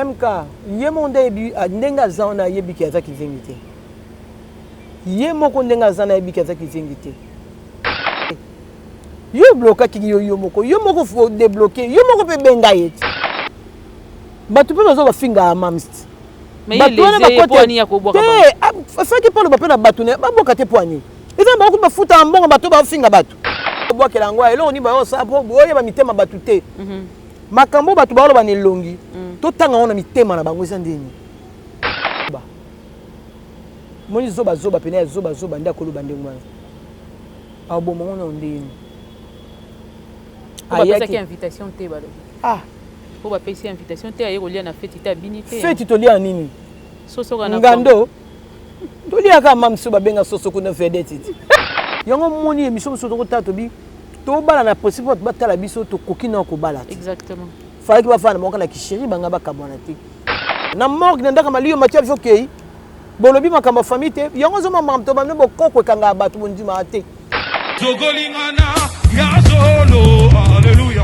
MK ye moko nde ayebi ndenge aza wana ayebi ke aza kizengi te. Ye moko ndenge aza na ayebi ke aza kizengi te. Yo oblokaki yo yo moko yo moko faut débloquer yo moko pe benga ye ti. Bato pe bazo bafinga mams ti. Bato wana bakote te soki mpo aloba mpe na bato na babwaka te mpo ani eza na bango kutu bafutaka mbongo bato bafinga bato bwakela yango eloko nini bayosala mpo boyeba mitema bato te mhm. Makambo bato baoloba na elongi mm. totanga yango na mitema na bango eza ndeni moni zoba zoba pene ya zoba zoba nde akoloba ndenge wana aboma ngo na ndeni ayaki invitation te balobi ah po bapesi invitation te aye kolia na feti te abini te feti tolia nini soso kana ngando toliaka mamso babenga soso kuna vedette ti yango moni émission mosusu tokotala tobi tobala na principe bato batala biso tokoki na kobala te exactement falaki bafanda moko na kisheri banga bakabwana te na morgue na ndaka maliyo matia biso okei bolobi makambo ya famille te yango ozoma makambo to bamino bokoko ekangaka bato bondimaka te Togolingana ya solo alléluia.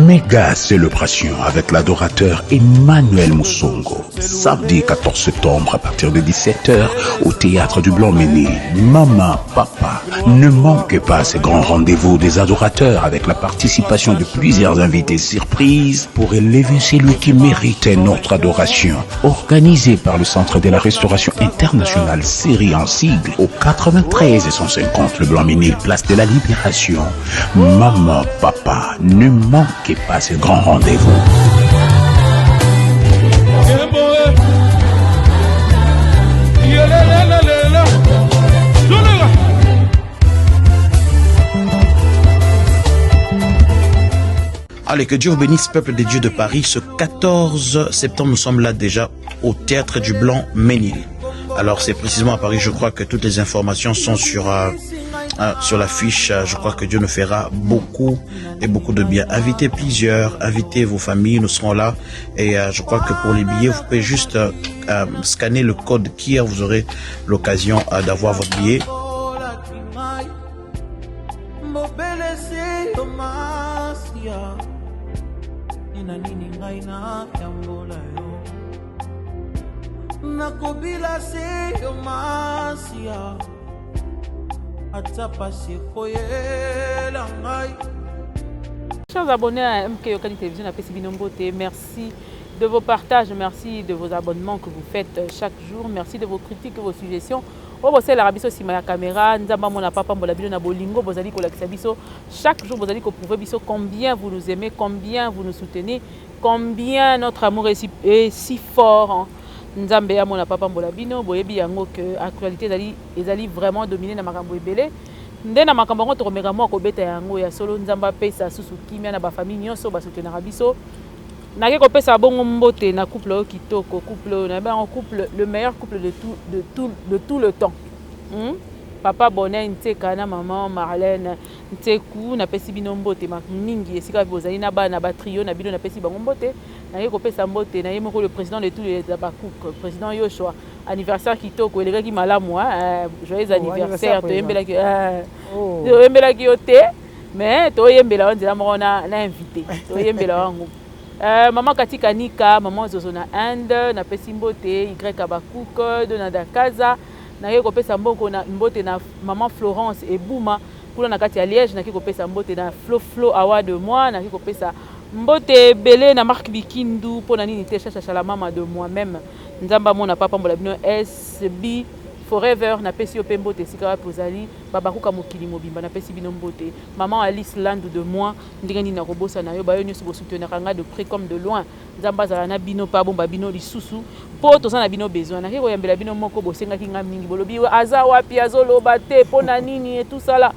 Méga célébration avec l'adorateur Emmanuel Moussongo. Samedi 14 septembre à partir de 17h au théâtre du Blanc-Ménil. Maman, papa, ne manquez pas ces grands rendez-vous des adorateurs avec la participation de plusieurs invités surprises pour élever celui qui mérite notre adoration. Organisé par le Centre de la Restauration Internationale série en sigle au 93 et 150 le Blanc-Ménil, place de la Libération. Maman, papa, ne manquez pas ce grand rendez-vous. Allez, que Dieu vous bénisse, peuple de Dieu de Paris. Ce 14 septembre, nous sommes là déjà au Théâtre du Blanc-Ménil. Alors, c'est précisément à Paris, je crois que toutes les informations sont sur, euh, euh, sur la fiche. Je crois que Dieu nous fera beaucoup et beaucoup de bien. Invitez plusieurs, invitez vos familles, nous serons là. Et euh, je crois que pour les billets, vous pouvez juste scanner le code QR, vous aurez l'occasion d'avoir votre billet. Nakobila se yo masia ata pasi ekoyela ngai. Chers abonnés à MK Yokani Télévision, napesi bino mbote, merci de vos partages, merci de vos abonnements que vous faites chaque jour, merci de vos critiques et vos suggestions. Oyo bosalelaka biso nsima ya caméra, Nzambe amona apambola bino na bolingo bozali kolakisa biso chaque jour, bozali koprouver biso combien vous nous aimez, combien vous nous soutenez, combien notre amour est si fort, hein. Nzambe amona apambola bino. Boyebi yango que actualité ezali, ezali vraiment dominé na makambo ebele. Nde na makambo yango tokomeka mwa kobeta yango ya solo. Nzambe apesa susu kimia na bafamille nyonso basoutenaka biso. Nake kopesa bongo mbote na couple oyo kitoko, couple oyo nayebi yango couple, le meilleur couple de tout, de tout, de tout le temps. Papa Bonnet Nteka na maman Marlène Nteku, napesi bino mbote mingi esika bozali na bana ba trio na bino, napesi bango mbote. Nake kopesa mbote na ye moko le président de tous les Habacuc, président Yoshua. Anniversaire kitoko elekaki malamu, hein? Joyeux oh, anniversaire, toyembelaki oh. Toyembelaki yo te, mais toyembela yo nzela moko na, na invité. Toyembela yango. Maman Kati Kanika, maman Zozo na Inde, napesi mbote Y Habacuc, Donada Kaza, nake kopesa mboko na mbote na maman Florence Ebuma kuna na kati ya Liège, nake kopesa mbote na Flo Flo Awa de moi, nake kopesa mbote ebele na Marc Bikindu pona nini te Chacha la mama de moi-même. Nzambe amona papa mbola bino SB forever, napesi yo pe mbote esika wapi ozali, babakuka mokili mobimba, napesi bino mbote. Maman Alice Landu de moi, ndenge nini nakobosana yo, bayo nyonso bosoutenaka nga de près comme de loin. Nzambe azala na bino pe abomba bino lisusu po toza na bino besoin. Nake koyambela bino moko bosengaki nga mingi, bolobi aza wapi azoloba te pona nini et tout ça là.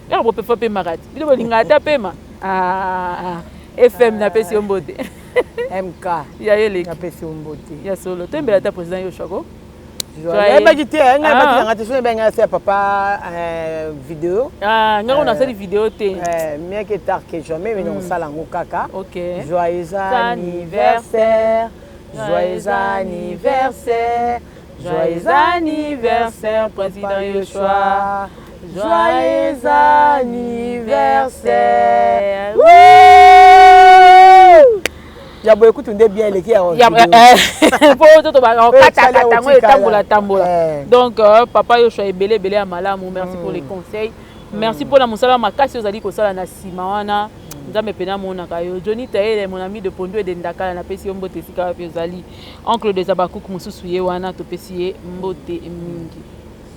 Ero bopefa pema kati. Bino bolinga ata pema. Ah, FM napesi yo mbote. MK. Ya eleki. Napesi yo mbote. Ya solo. Toyembela ata président Yoshua ko. Nayebaki te, ngai nayebaki nanga te, soki nayebaki ngai asala papa vidéo. Ah, ngai kuna nasali vidéo te. Mieux que tard que jamais, mais nakosala yango kaka. Ok. Joyeux anniversaire, joyeux anniversaire, joyeux anniversaire, président Yoshua. Joyeux anniversaire. Wouh! Ya boye kutu nde bien eleki ya po toto bakatakata yango, etambola tambola. Donc papa Yoshua, ebele ebele ya malamu. Merci pour les conseils, merci mpona mosala makasi ozali kosala na nsima wana. Nzambe mpenza amonaka yo. Johnny Taele, mon ami de Pondo ede Ndakala, napesi yo mbote esika wapi ozali. Oncle de Zabakouk mosusu ye wana, topesi ye mbote mingi.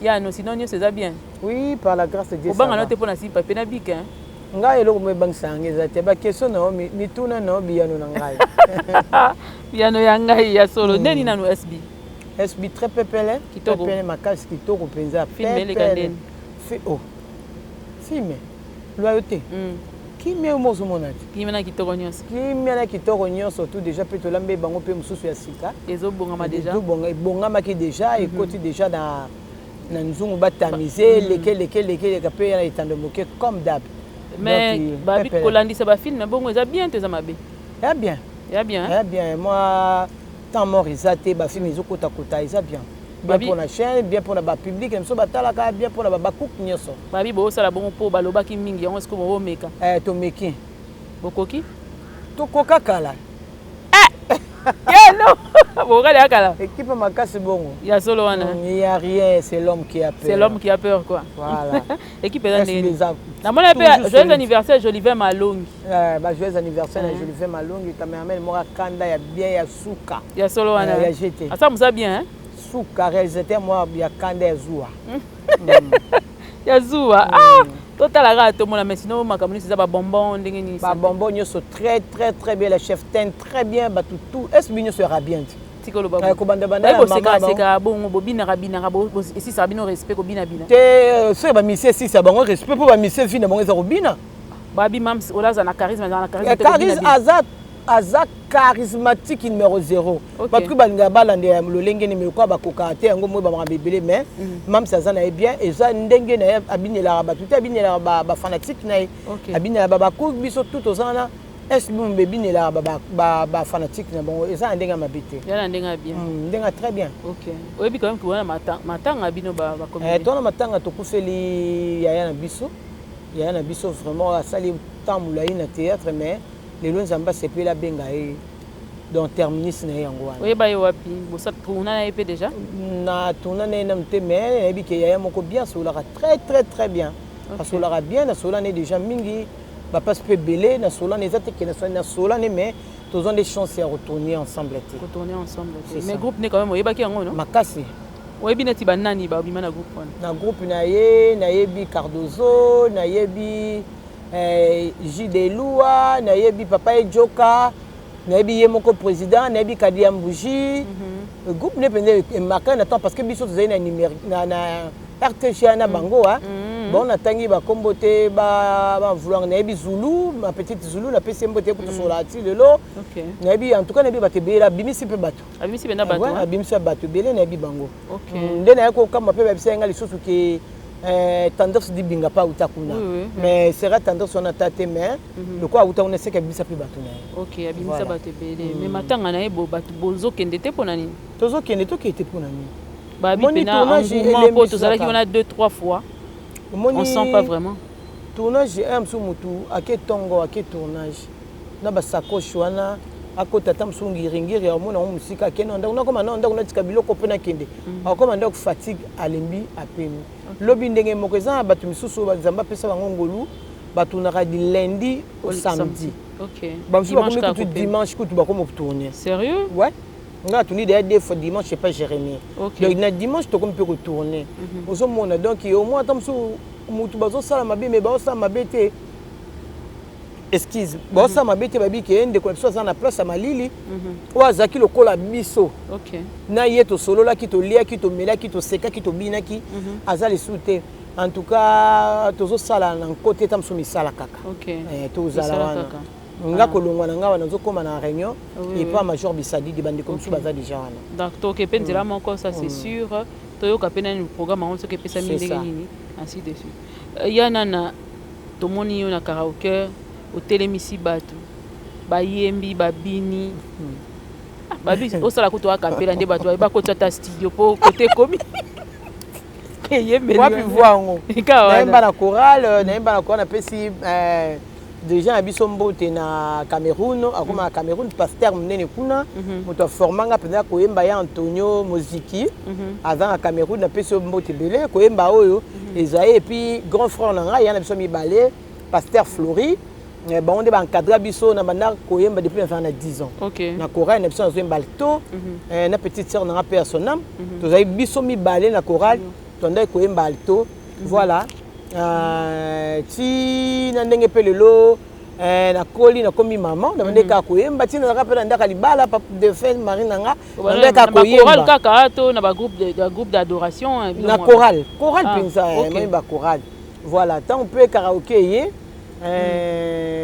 Yano, sinon nyonso eza bien? Oui, par la grâce de Dieu. Obanga no te mpo na simpa mpe na bika? Ngai eloko mo ebangisa yango eza te. Baquestion na yo, mituna na yo, biyano na ngai. Biyano ya ngai ya solo. Ndeni nanu SB? SB très pepele. Kitoko. Pepele makasi, kitoko mpenza. Film eleka ndeni? Oh, film loyauté, kimia yo mozomona te. Kimia na kitoko nyonso. Kimia na kitoko nyonso, tout déjà. Mpe tolambi bango mpe mosusu ya sika. Ezobongama déjà? Ebongamaki déjà, ekoti déjà na nzungu, batamize, leke leke leke leka mpe ya na etando moke comme d'hab. Mais babi kolandisa bafilm bongo eza bien to eza mabe? Ya bien. Ya bien? Ya bien. Moi, temps mort eza te, bafilm ezokotakota, eza bien, bien mpona chaîne, bien mpona bapublic na biso batalaka, bien mpona babacook nyonso. Babi bosala bongo mpo balobaki mingi yango, sikoyo bobomeka? Tomeki. Bokoki? Tokoka kala. Yeno bokali ya kala. Équipe makasi bongo. Ya solo wana. Il y a rien, c'est l'homme qui a peur. C'est l'homme qui a peur, quoi. Voilà. Équipe eza ndenge namoni mpe joyeux anniversaire Jolivet Malongi. Ba joyeux anniversaire na Jolivet Malongi, cameraman moko akanda ya bien, ya suka. Ya solo wana. Ya gt. Asa mosa bien. Suka, réalisateur moko ya kanda, ya zuwa. Ya zuwa. Ah, totala kaka, tomona. Mais sinon makambo nyonso eza babonbon ndenge nini? Babonbon nyonso très très très bien, la chef ten très bien, bato tout SB nyonso yaka bien ti. Tika oloba. Kobanda banda. Bosekaseka bongo, bobinaka binaka, esisaka bino respect kobinabina? Te, soki bamisie esisa bango respect, mpo bamisie vi na bango eza kobina. Babi mams oyo aza na charisme, aza na charisme. Charisme aza charismatique numéro 0. Bato balingaka balandela lolenge nini lokola bakokaka te yango moi bamakambo ebele, mais mams aza na ye bien, eza ndenge na ye. Abinelaka bato te, abinelaka bafanatique na ye, abinelaka babacook. Biso tout toza wana, SB ebinelaka bafanatique na bango, eza na ndenge ya mabe te. Ya na ndenge ya bien. Ndenge ya très bien. Ok, oyebi quand même wana matanga bino? Tona matanga, tokufeli yaya na biso. Yaya na biso vraiment asali temps molai na théâtre, mais lelo Nzambe asepeli abenga ye, donc terminus na ye yango wana. Oyeba ye wapi? Tourna na ye mpe déjà? Na tourna na ye nanu te, mais nayebi ke yaya moko bien, asololaka très très très bien, asololaka bien. Nasolola na ye déjà mingi, bapasi mpe ebele nasolola na eza te ke nasolola ne, mais tozwa nde chance ya retourner ensemble te. Retourner ensemble te, mais groupe ne quand même oyebaki yango, no? Makasi. Oyebi neti banani babima na groupe wana? Na groupe na ye, nayebi Cardozo, nayebi Jude Elua, nayebi papa Ejoka, nayebi ye moko président, nayebi Kadia Mbuji. Groupe ne mpenza emarqué na temps, parce que biso tozali na numérique na RTG na bango. Bon, natangi bakombo te, bavouloir. Nayebi Zulu, ma petite Zulu, napesi ye mbote, kutosola ti lelo. Nayebi, en tout cas nayebi bato ebele, abimisi mpe bato. Abimisi mpenza bato. Abimisi bato ebele, nayebi bango. Nde naye kokamba mpe babisa ye nga lisusu ke Tendance Dibinga mpe auta kuna, mais sera Tendance wana ta te, mais lokola auta kuna, eseki abimisa mpe bato na ye. Ok, abimisa bato ebele, mais matanga na ye, bato bozokende te, mpo na nini? Tozokende, tokende te, mpo na nini? Babi mpena engouement, mpo tozalaki wana deux trois fois, on sent pas vraiment. Tournage un mosusu, motu ake ntongo, ake tournage na basacoche wana, akota ata mosusu ngiringiri, amona yango mosika, akende na ndako, nakoma na ndako, natika biloko mpe nakende, akoma ndako fatigue, alembi, apemi. Lobi ndenge moko. Eza na bato misusu oyo Nzambe apesa bango ngolu, batournaka du lundi au samedi. Bamosusu bakomi kutu dimanche kutu bakomi kotourner. Sérieux? Ouais, nga atourni déjà deux fois dimanche, c'est pas Jérémie. Donc na dimanche tokomi mpe kotourner, ozomona. Donc au moins ata mosusu motu bazosala mabe, mais bazosala mabe te, excuse, bazosala mabe te. Babi ke ndeko na biso aza na place ya malili, oyo azalaki lokola biso na ye, tosololaki, toliaki, tomelaki, tosekaki, tobinaki, aza lisusu te. En tout cas tozosala na nko te, ta mosusu misala kaka. Tozala wana, nga kolongwa na nga wana, nazokóma na réunion epa major Bisadidi, bandeko mosusu baza déjà wana. Donc toke mpe nzela moko, ça c'est sûr. Toyoka mpe nani programme yango soki epesami ndenge nini, ainsi de suite. Ya nana, tomoni yo na karaoke, otelemisi bato, bayembi, babini. Babi osala kutu akapela nde bato bakota ata studio mpo kote ekomi. Wapi voix yango? Nayemba na chorale, nayemba na chorale, napesi. Déjà na biso mbote na Cameroun, akoma na Cameroun, pasteur monene kuna, moto aformanga mpenza koyemba ya Antonio Moziki, aza na Cameroun, napesi yo mbote ebele. Koyemba oyo ezali, et puis grand frère na ngai ya na biso mibale, pasteur Flori, bango nde baencadra biso na banda koyemba depuis nazala na 10 ans. Na chorale na biso nazoyemba alto, na petite sœur na nga mpe ya son âme, tozali biso mibale na chorale, tondaki koyemba alto. Voilà, ti na ndenge mpe lelo nakoli, nakomi mama, nabandi kaka koyemba ti nazalaka mpe na ndako ya libala de fin mari na nga, nabandi kaka koyemba. Kaka to na bagroupe d'adoration? Na chorale, chorale mpenza, mayemba chorale. Voilà, ntango mpe karaoke eye,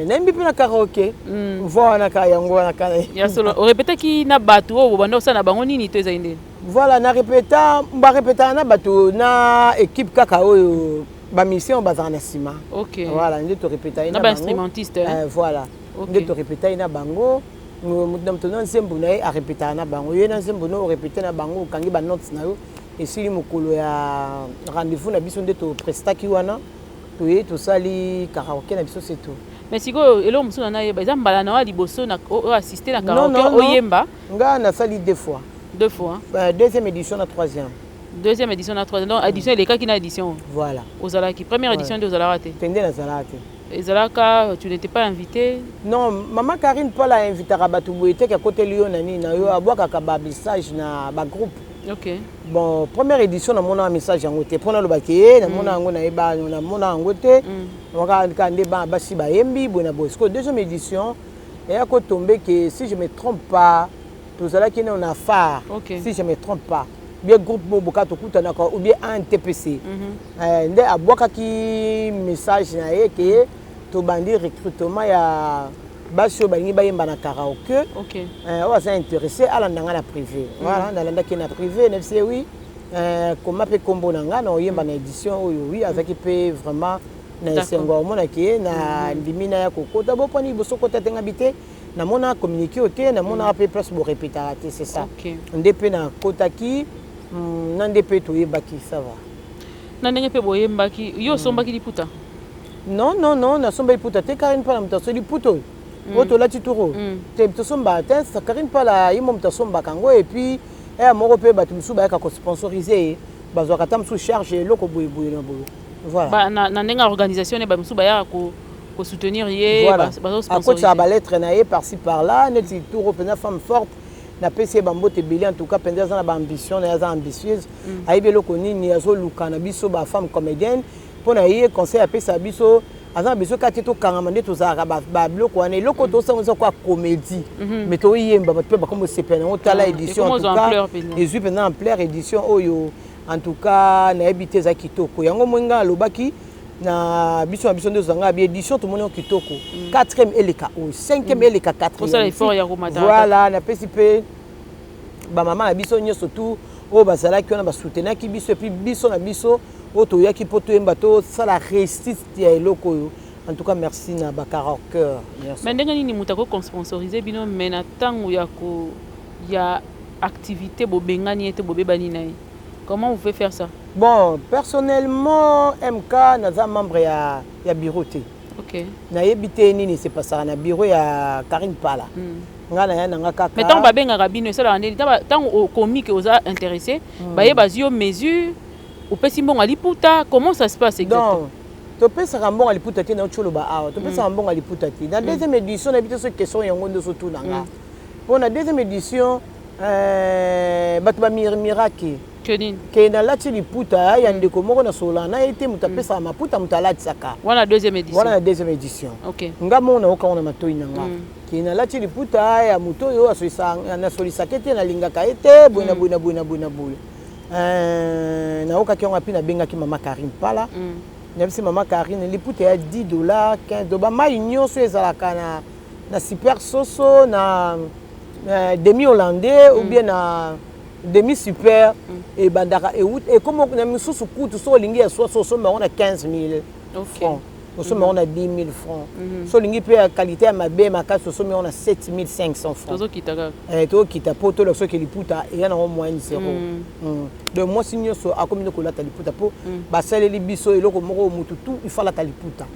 nayembi mpe na karaoke. Voix wana kaka, yango wana kaka. Ya solo, orepetaki na bato oyo bobanda kosala na bango nini to ezali ndeni? Voilà, na répéta, barépétaka na bato na équipe kaka oyo bamission bazalaka na nsima. Voilà, nde torépéta ye. Na bainstrumentiste. Voilà, nde torépéta ye na bango, moto na moto na nzembo na ye arépétaka na bango. Ye na nzembo no, orépété na bango, okangi banote na yo, esili. Mokolo ya rendez-vous na biso nde toprestaki wana, toye tosali karaoke na biso, c'est tout. Mais sikoyo eloko mosusu na nayeba, eza mbala na wa liboso oyo assiste na karaoke oyemba? Nga nasali deux fois. Deux fois? Deuxième édition na troisième. Deuxième édition na troisième, donc édition elekaki na édition. Voilà. Ozalaki première édition nde ozalaka te? Te, nde nazalaka te. Ezalaka, tu n'étais pas invité? Non, mama Karine Mpala ainvitaka bato boye te, akoteli yo na nini na yo, abwakaka bamessage na bagroupe. Bon, première édition namona message yango te, mpona alobaki ye namona yango, nayeba namona yango te, kaka nde bana basi bayembi boye na boye. Sikoyo deuxième édition eya kotombe ke, si je me trompe pas, tozalaki nano na phare. Si je me trompe pas, bien groupe moko boka tokutanaka ou bien ANTPC, nde abwakaki message na ye ke tobandi recrutement ya basi oyo balingi bayemba na karaoke. Oyo aza intéressé alanda nga na privé. Voilà, nalandaki na privé, nayebisi ye oui, koma mpe nkombo na nga na oyemba na édition oyo. Oui, azalaki mpe vraiment na esengo, aomonaki ye na ndimi na ya kokota. Boponi liboso kota te, ngabi te, namona communiqué oyo te, namonaka mpe place borépétaka te, c'est ça. Nde mpe nakotaki, na nde mpe toyebaki, ça va. Na ndenge mpe boyembaki, yo osombaki liputa? Non, non, non, nasomba liputa te. Karine Mpala moto asoli liputa oyo, oyo tolati turo te, tosombaka te. Karine Mpala ye mo moto asombaka yango, et puis eya moko mpe bato mosusu bayaka kosponsorize ye, bazwaka ata mosusu charge eloko boyeboye na boye. Voilà. Na ndenge ya organisation ne, bamosusu bayaka kosoutenir ye. Voilà, akotisaka balettre na ye par-ci par-là, neti tour mpenza femme forte, napesi ye bambote ebele. En tout cas mpenza aza na baambition na ye, aza ambitieuse, ayebi eloko nini azoluka na biso bafemme comédienne. Mpo na ye conseil apesaka biso, aza na biso kaka te tokangama nde tozalaka babiloko wana. Eloko tosanga eza kwa comédie, mais toyemba, bato mpe bakomi kosepela yango. Tala édition, en tout cas ezwi mpenza ampleur, édition oyo. En tout cas nayebi te, eza kitoko. Yango moi ngai alobaki na biso, na biso nde ozanga bi édition, tomoni yango kitoko. Quatrième eleka oyo, cinquième eleka quatrième. Voilà, napesi mpe bamama na biso nyonso tu oyo bazalaki wana, basoutenaki biso, et puis biso na biso oyo toyaki mpo toyemba, tosala réussite ya eloko oyo. En tout cas merci na bakaraokeur. Mais ndenge nini moto akosponsorize bino, mais na ntango ya ko ya activité bobengani ye te, bobebani na ye? Comment vous pouvez faire ça? Bon, personnellement, MK, naza membre ya bureau te. Nayebi te nini sepasaka na bureau ya Karine Pala. Ngai na ya nanga kaka. Mais ntango babengaka bino, esalaka ndeni? Ntango okomi ke oza intéressé, baye bazwi yo mesure, opesi mbongo ya liputa, comment ça se passe exactement? Donc topesaka mbongo ya liputa te. Nauti oloba awa, topesaka mbongo ya liputa te. Na deuxième édition, nayebi te soki question yango nde ozotuna nga, mpo na deuxième édition bato bamurmuraki ke nalati liputa ya ndeko moko nasololaka na ye te, moto apesaka maputa, moto alatisaka. Wana deuxième édition? Wana na deuxième édition. Nga moko nayokango na matoi na nga ke nalati liputa ya moto oyo nasolisaka te, nalingaka ye te, boye na boye na boye na boye na boye. Nayokaki yango, api nabengaki mama Karine Pala, nayebisi mama Karine liputa ya 10 $, 15, bamai nyonso ezalaka na Super Soso, na demi hollandais ou bien na demi super, ebandaka ekoma na misusu kutu. So olingi ya soso, osomba yango na 15 000 francs, osomba yango na 10 000 francs. So olingi mpe ya qualité ya mabe makasi, osombi yango na 7 500 francs. Tozokita mpo toleka soki liputa eya nango moyenne zéro. Donc mwasi nyonso akomi nde kolata liputa, mpo basaleli biso eloko moko, motu tu il faut alata liputa.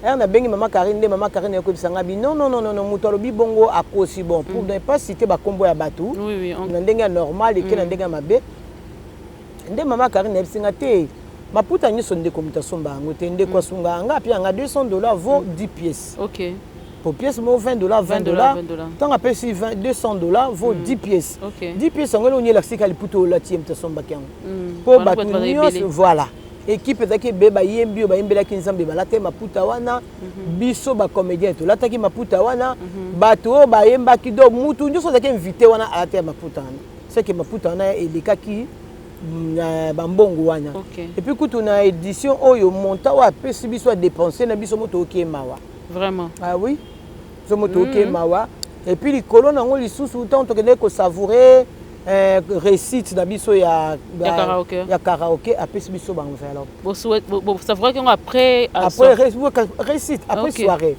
Ere nabengi mama Karine, nde mama Karine akoyebisa nga bi non, non, non, non, moto alobi bongo akosi. Bon, pour ne pas citer bakombo ya bato na ndenge ya normal eke na ndenge ya mabe, nde mama Karine ayebisi nga te, maputa nyonso ndeko moto asomba yango te, ndeko asunga yanga, api yanga 200 $ vaut 10 pièces. Po pièce moko 20 $, 20 $. Ntango apesi 200 $ vaut 10 pièces. 10 pièces yango, eloko elakisi kaka liputa oyo olati, ye moto asombaki yango. Mpo bato nyonso, voilà, équipe ezalaki ebele, bayembi oyo bayembelaki Nzambe balataki maputa wana, biso bacomédien tolataki maputa wana, bato oyo bayembaki, donc mutu nyonso azalaki invité wana alataki maputa wana. C'est que maputa wana elekaki na bambongo wana. Et puis kutu na édition oyo, montant oyo apesi biso adépenser na biso, moto okie mawa. Vraiment? Ah oui, biso moto okie mawa. Et puis likolo nango lisusu, ntango tokendeki kosavourer réussite na biso ya, ya karaoke. Ya karaoke, apesi biso baenveloppe. Bosavouraki yango après? Après réussite, après soirée.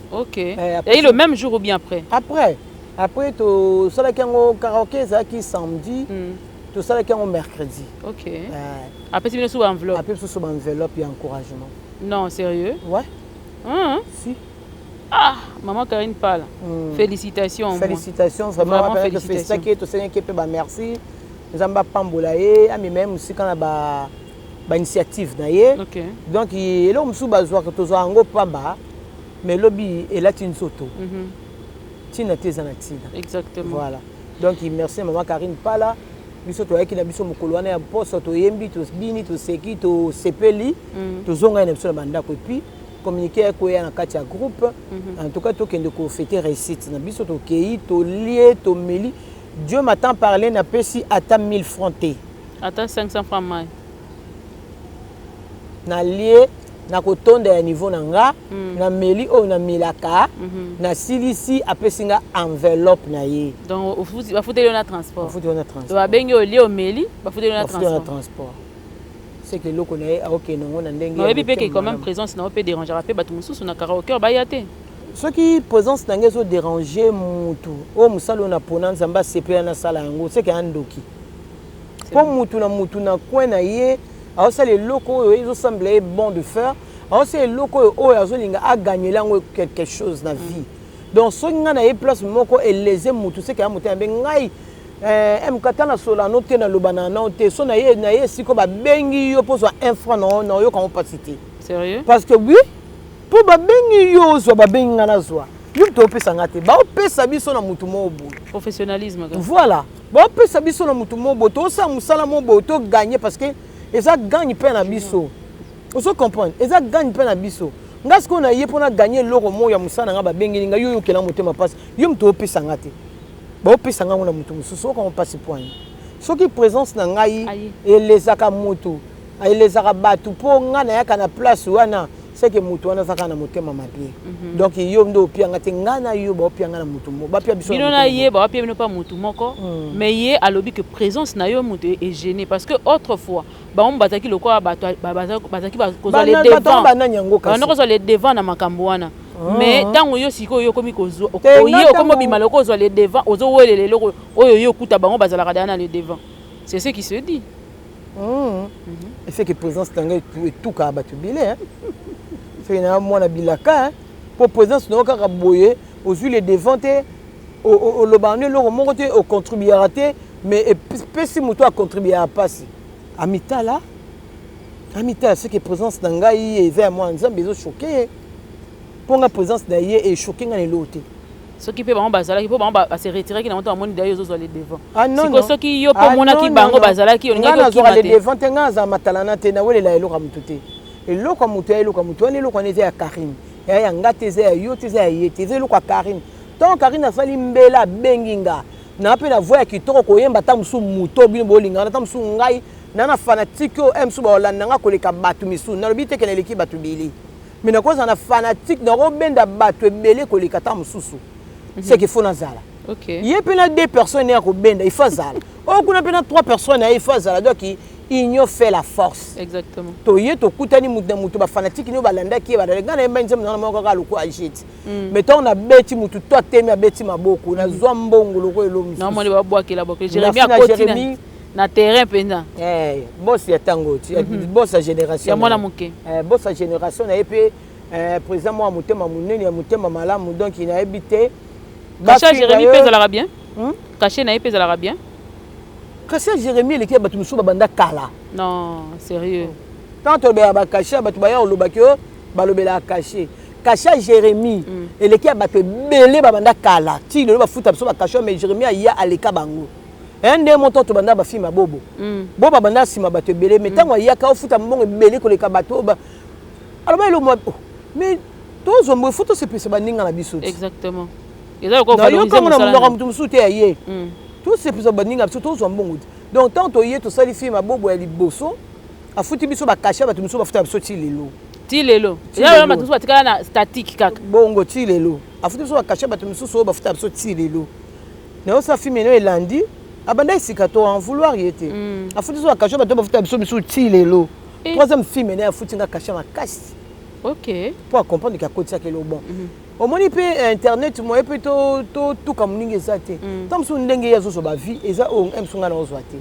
Et le même jour ou bien après? Après, après tosalaki yango. Karaoke ezalaki samedi, tosalaki yango mercredi. Apesi bino so baenveloppe? Apesi biso baenveloppe ya encouragement. Non, sérieux? Ouais. Si. Ah, maman Karine Pala. Félicitations. Félicitations, vraiment. Vraiment félicitations. Tosengaki mpe bamerci, Nzambe apambola ye, amema ye mosika na ba bainitiative na ye. Donc eloko mosusu bazwaka, tozwa yango pamba, mais elobi elati nzoto ntina te, eza na ntina. Exactement. Voilà, donc merci mama Karine Pala. Biso toyaki na biso mokolo wana ya poso, toyembi, tobini, toseki, tosepeli, tozongai na biso na bandako. Et puis communiqué ekoya na kati ya groupe. En tout cas, tokende kofêter réussite na biso, tokei, tolie, tomeli. Dieu m'a tant parlé, napesi ata 1000 francs te. Ata 500 francs mai? Nalie na kotonda ya niveau na nga, nameli oyo namelaka, nasilisi, apesi nga enveloppe na ye. Donc bafuteli yo na transport? Bafuti yo na transport. Babengi olie, omeli, bafuteli yo na Bafuti yo na transport. Transport, c'est que eloko na ye aokende yango na ndenge ya Oyebi mpe ke motema quand même malamu. Présence na yo mpe dérangeaka mpe bato mosusu na karaoke baya te. Soki présence na ngai ezodéranger mutu oyo, mosala oyo napona, Nzambe asepela nasala yango, seke ya ndoki, mpo mutu na mutu na coin na ye aosala eloko oyo ezosambela ye bon de faire, aosala eloko oyo oyo azolinga aganyela yango quelque chose na vie. Donc soki ngai na ye place moko eleze mutu, seke ya motema mbe ngai mk ata nasola no te, naloba na nao te, so na ye na ye esika babengi yo mpo ozwa un franc na oyoka yango mpasi te. Sérieux? Parce que oui, mpo babengi yo ozwa, babengi nga nazwa, yo moto opesa nga te, baopesa biso na mutu moko boye. Professionnalisme kaka. Voilà, baopesa biso na mutu moko boye, tosala mosala moko boye, toganye, parce que eza gagne mpe na biso. Ozo comprendre? Eza gagne mpe na biso. Nga sikoyo na ye mpo na ganye eloko moko ya mosala na nga, babengeli nga, yo oyokela motema mpasi, yo moto opesa nga te, baopesa nga ngo na moto mosusu, okango mpasi poani. Soki présence na ngai Aye. elezaka motu, elezaka bato, mpo ngai nayaka na place wana, seke motu wana azaka na motema mabe. Donc yo nde opianga te, ngai na yo baopianga na motu moko, bapia biso bino na na motu ye, bawapia bino mpa motu moko. Mais ye alobi que présence na yo moto egêné, parce que autrefois bango bazalaki lokola bato bazalaki kozwa le Bato yango devant. banani yango kasi? Banda kozwa le devant na makambo wana, mais ntango yo sikoyo yo okomi kozwa Te, oye nga okomi obima loko ozwa le devant, ozowelela eloko oyo yo okuta bango bazalaka daya na le devant. C'est ce qui se dit. Efeke présence na ngai etukaka bato ebele. Soki na mwana bilaka, mpo présence na yo kaka boye, ozwi le devant te, olobaka no eloko moko te, ocontribuaka te, mais epesi moto acontribuaka mpasi, amitala, amitala. Soki présence na ngai eza ya mwana Nzambe, ezochoquer ye, mpo nga présence na ye echoquer ngai na eloko te. Soki mpe bango bazalaki, mpo bango base retiraki na moto, bamoni dayo ozozwa le devant. Ah, non. Siko soki yo mpo omonaki bango bazalaki, olingaki okima le devant te. Ngai azala matalana te, nawelela eloko ya motu te. Eloko ya motu ya eloko ya motu wana, eloko wana eza ya Karine, eya ya nga te, eza ya yo te, eza ya ye te, eza eloko ya Karine. Ntango Karine asali mbela, abengi nga na mpe na voix ya kitoko koyemba, ata mosusu moto bino bolingana, ata mosusu ngai na fanatique oyo mosusu baolanda nga koleka bato misusu. Nalobi te ke naleki bato ebele, mais nakozala na fanatique, nakobenda bato ebele koleka ata mosusu. C'est qu'il faut nazala ye mpe na deux personnes ya kobenda, il faut azala oyo kuna mpe na trois personnes na ye, il faut azala. Donc union fait la force. Exactement. Toye, tokutani, mutu na mutu, bafanatike nio balandaki ye, balandaki ngai, nayemba nzembo nanga moko kaka lokola agete, mais ntango nabeti, mutu to atemi, abeti maboko, nazwa mbongo lokola elo. Mosusu babwakela bwakela Jérémi akoti na terrain mpenza. Boss ya ntango ti, boss ya génération. Ya mwana moke. Boss ya génération na ye mpe. Président moko ya motema monene, ya motema malamu, donc nayebi te. Cachet Jérémie mpe ezalaka bien? Cachet na ye mpe ezalaka bien? Cachet Jérémie eleki ya bato mosusu babanda kala. Non, sérieux? Tant tolobelaka bacachet ya bato, baya olobaki oyo balobelaka cachet. Cachet ya Jérémie eleki ya bato ebele babanda kala ti lelo bafuta biso bacachet, mais Jérémie aya aleka bango. Eya nde moto tobanda bafilme ya Bobo. Bo babanda nsima bato ebele, mais ntango ayaka ofuta mbongo ebele koleka bato oyo aloba elo mwa, oh, mais tozwa mbo efo tosepelisa baninga na biso ti. Exactement, eza lokola valoriser Nayokango na mosala monoko ya na moto mosusu te ya ye. Tosepelisa baninga na biso, tozwa mbongo te. Donc ntango toye tosali filme ya Bobo ya liboso, afuti biso bacachet ya bato mosusu bafuta biso ti lelo. Ti lelo? Ti Eza lelo. bato mosusu batikala na statique kaka. Bongo ti lelo afuti biso bacachet ya bato mosusu oyo bafuta biso ti lelo. Nayosala filme eno elandi, abanda esika to en vouloir ye te. Afuti biso bacachet ya bato oyo bafuta biso misusu ti lelo. Troisième filme naye, afuti nga cachet makasi mpo acomprendre ke akotisaki elo bon. Omoni mpe internet moye mpe totuka moninga eza te. Ntango mosusu ndenge ye azozwa bavie eza oyo mosusu ngai naozwa te.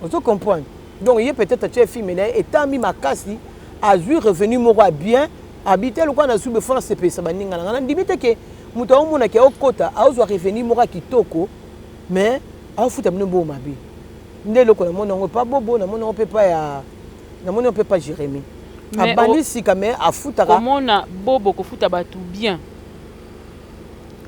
Ozo comprendre? Donc ye peut-être atie filme na ye, etami makasi, azwi revenu moko ya bien, abi te lokola nazwi befo nasepelisa baninga na ngai. Nandimi te ke moto aomonaki aokota aozwa revenu moko ya kitoko, mais aofuta bino mbongo mabe. Nde eloko namoni yango epa Bobo, namoni yango mpe pa ya, namoni yango mpe pa Jérémie. Mais abandi sika, mais afutaka. Komona Bobo kofuta bato bien,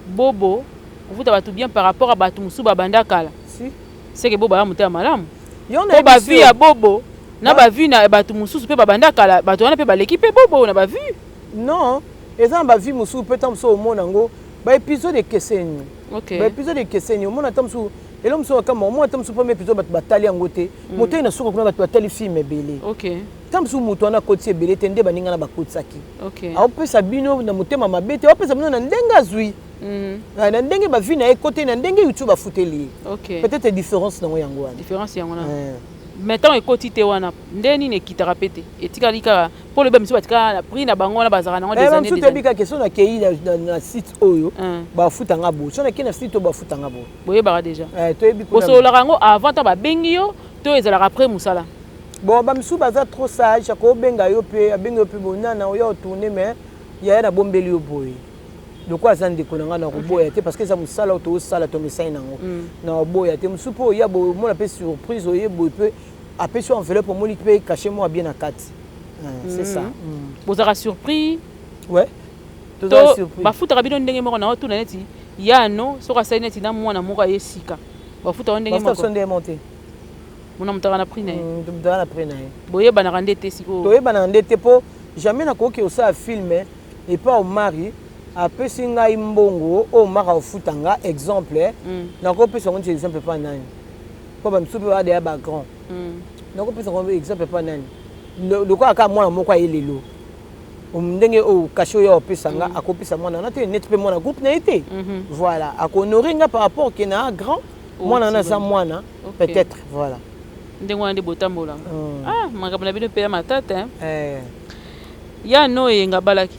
Bobo kofuta bato bien par rapport a bato mosusu babanda kala, si. Seke Bobo aza motema malamu. Yo mpo nayebi bavue si ya Bobo na bavue na bato mosusu mpe babanda kala, bato wana mpe baleki mpe Bobo na bavue. Non, eza na bavue mosusu mpe ntango mosusu omona yango baépisode ekeseni. Baépisode ekeseni, omona ntango mosusu elo mosusu akamba, omona ntango mosusu premier épisode bato batali yango te, motei na suka kuna bato batali film ebele. Ntango mosusu moto wana akotisi ebele te nde baninga na bakotisaki. Aopesa bino na motema mabe te, aopesa bino na ndenge azwi, na ndenge bavue na ye kote, na ndenge YouTube afuteli ye. Peut-être différence nango yango wana. Différence yango wana. Mais ntango ekoti te wana, nde nini ekitaka mpe te, etikali kaka mpo lobi misu batikala na prix na bango wana bazalaka nango des années. Bamosusu des toyebi années. Kaka so nakei na site oyo, bafutanga boye, so nakei na site oyo, bafutanga boye. Boyebaka déjà? Toyebi kuna. Bosololaka yango avant ntango babengi yo to ezalaka après mosala? Bon, bamisusu baza trop sage, akobenga yo mpe abengi yo mpe bonana oya otourne, mais yaya nabombeli yo boye, lokola aza ndeko na ngai, na koboya te, parce que eza mosala oyo toosala, tomesai nango, na koboya te. Mosusu mpe oya boye, omona mpe surprise, oye boye mpe apesi yo enveloppe, omoni mpe cachet moko bien na kati. C'est ça. Bozalaka surpris? Ouais, tozala to surpris. Bafutaka bino ndenge moko na otuna neti yano soki asali neti na mwana moko aye sika, bafutaka ndenge bafuta moko? Biso ndenge moko te. Mona moto aka na prix na ye. Moto aza na prix na ye. Boyebanaka nde te sikoyo? Toyebanaka nde te, mpo jamais nakoki kosala film epa Omari, apesi ngai mbongo oyo Omari akofuta nga. Exemple, nakopesa yango neti exemple epa nani, mpo bamisusu mpe baa deya bagrand. Nakopesa yango exemple epa nani? Lokola kaka mwana moko aye lelo, ndenge oyo cachet oyo apesa nga, akopesa mwana wana te, neti mpe mwana groupe na ye te. Voilà, akohonore nga par rapport ke na grand mwana wana aza mwana. Peut-être, voilà. Ndenge wana nde botambolaka. Ah, makambo na bino mpe ya matata, hein? Eh. Ya no Eyenga abalaki,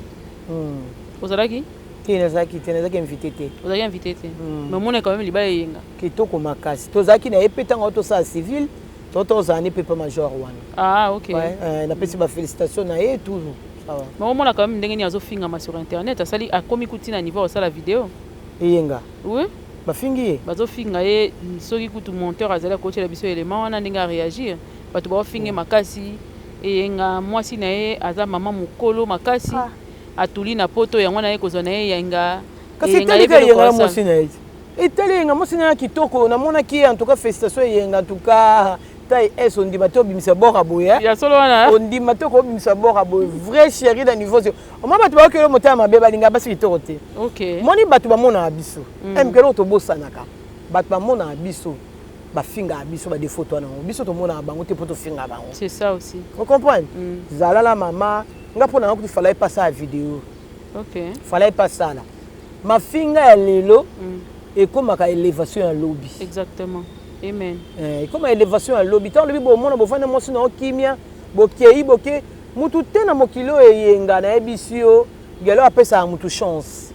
ozalaki? Te, nazalaki te, nazalaki invité te. Ozalaki invité te, mais omona quand même libala Eyenga. Kitoko makasi. Tozalaki na ye mpe ntango tosala civil, to tozala ni mpe pa major wana. Ah, ok. Ouais, napesi bafélicitation na ye toujours, ça va. Mais omona quand même ndenge nini azofingama sur internet, asali akomi kuti na niveau akosala video. Eyenga? Oui. Bafingi ye? Bazofinga ye. Soki kutu monteur azali akotiela biso élément wana ndenge aréagir. Bato baofinga ye makasi. Eyenga, mwasi na ye aza mama mokolo makasi, atuli na poto yango na ye kozwa na ye Eyenga. Kasi Eyenga etali ka yebi Eyenga na eloko asala. mwasi na ye te. Etali Eyenga, mwasi na ye kitoko, namonaki ye. En tout cas félicitation Eyenga, en tout cas taille s ondima te obimisa bora boye, eh? Ya solo wana? Ondima te kobimisa bora boye, vrai chéri na niveau zero. Omoi bato bakokeli motema mabe, balinga basi kitoko te. Moni bato bamonaka biso, mk eloko tobosanaka, bato bamonaka biso, bafingaka biso badéfaut to wana yango, biso tomonaka bango te mpo tofingaka bango. C'est ça aussi. Ocomprendre? Zala na mama nga mpo na nga kutu fala ye pasala video. Fala ye pasala mafinga ya lelo, ekomaka élévation ya lobi. Exactement, amen. Ekoma élévation ya lobi. Ntango lobi bomona bofanda mwasi na yo kimia, bokei boke mutu te na mokili oyo. Eyenga, nayebisi yo, gelo apesaka mutu chance.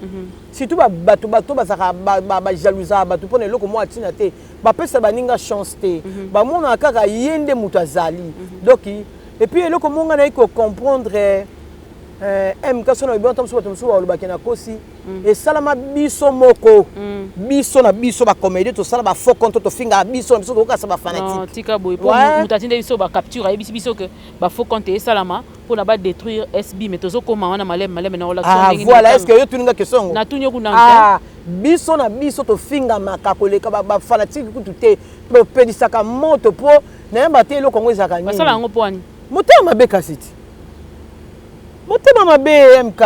Surtout bato bato bazalaka bajalousaka bato mpona eloko moko atina te, bapesa baninga chance te, bamonaka kaka ye nde moto azali. Donc et puis eloko moko nga nayi kocomprendre. MK, so na lobi ata mosusu, bato mosusu balobaki nakosi. Esalama biso moko, biso na biso bacomédien, tosala bafaux compte, tofingaka biso na biso, tokokasa bafanatiques. Tika boye, po moto atinde biso bacapture, ayebisi biso ke bafaux compte esalama mpona badétruire SB, mais tozokóma wana maleme maleme na Ah voilà, est ce que yo tuninga question yango? Natuni yo kuna. Ah, biso na biso tofingamaka koleka bafanatiques kutu te. Topelisaka moto mpo nayeba te eloko yango ezalaka nini. Basala yango mpo wani? Motema mabe. Kasi ti motema mabe, MK,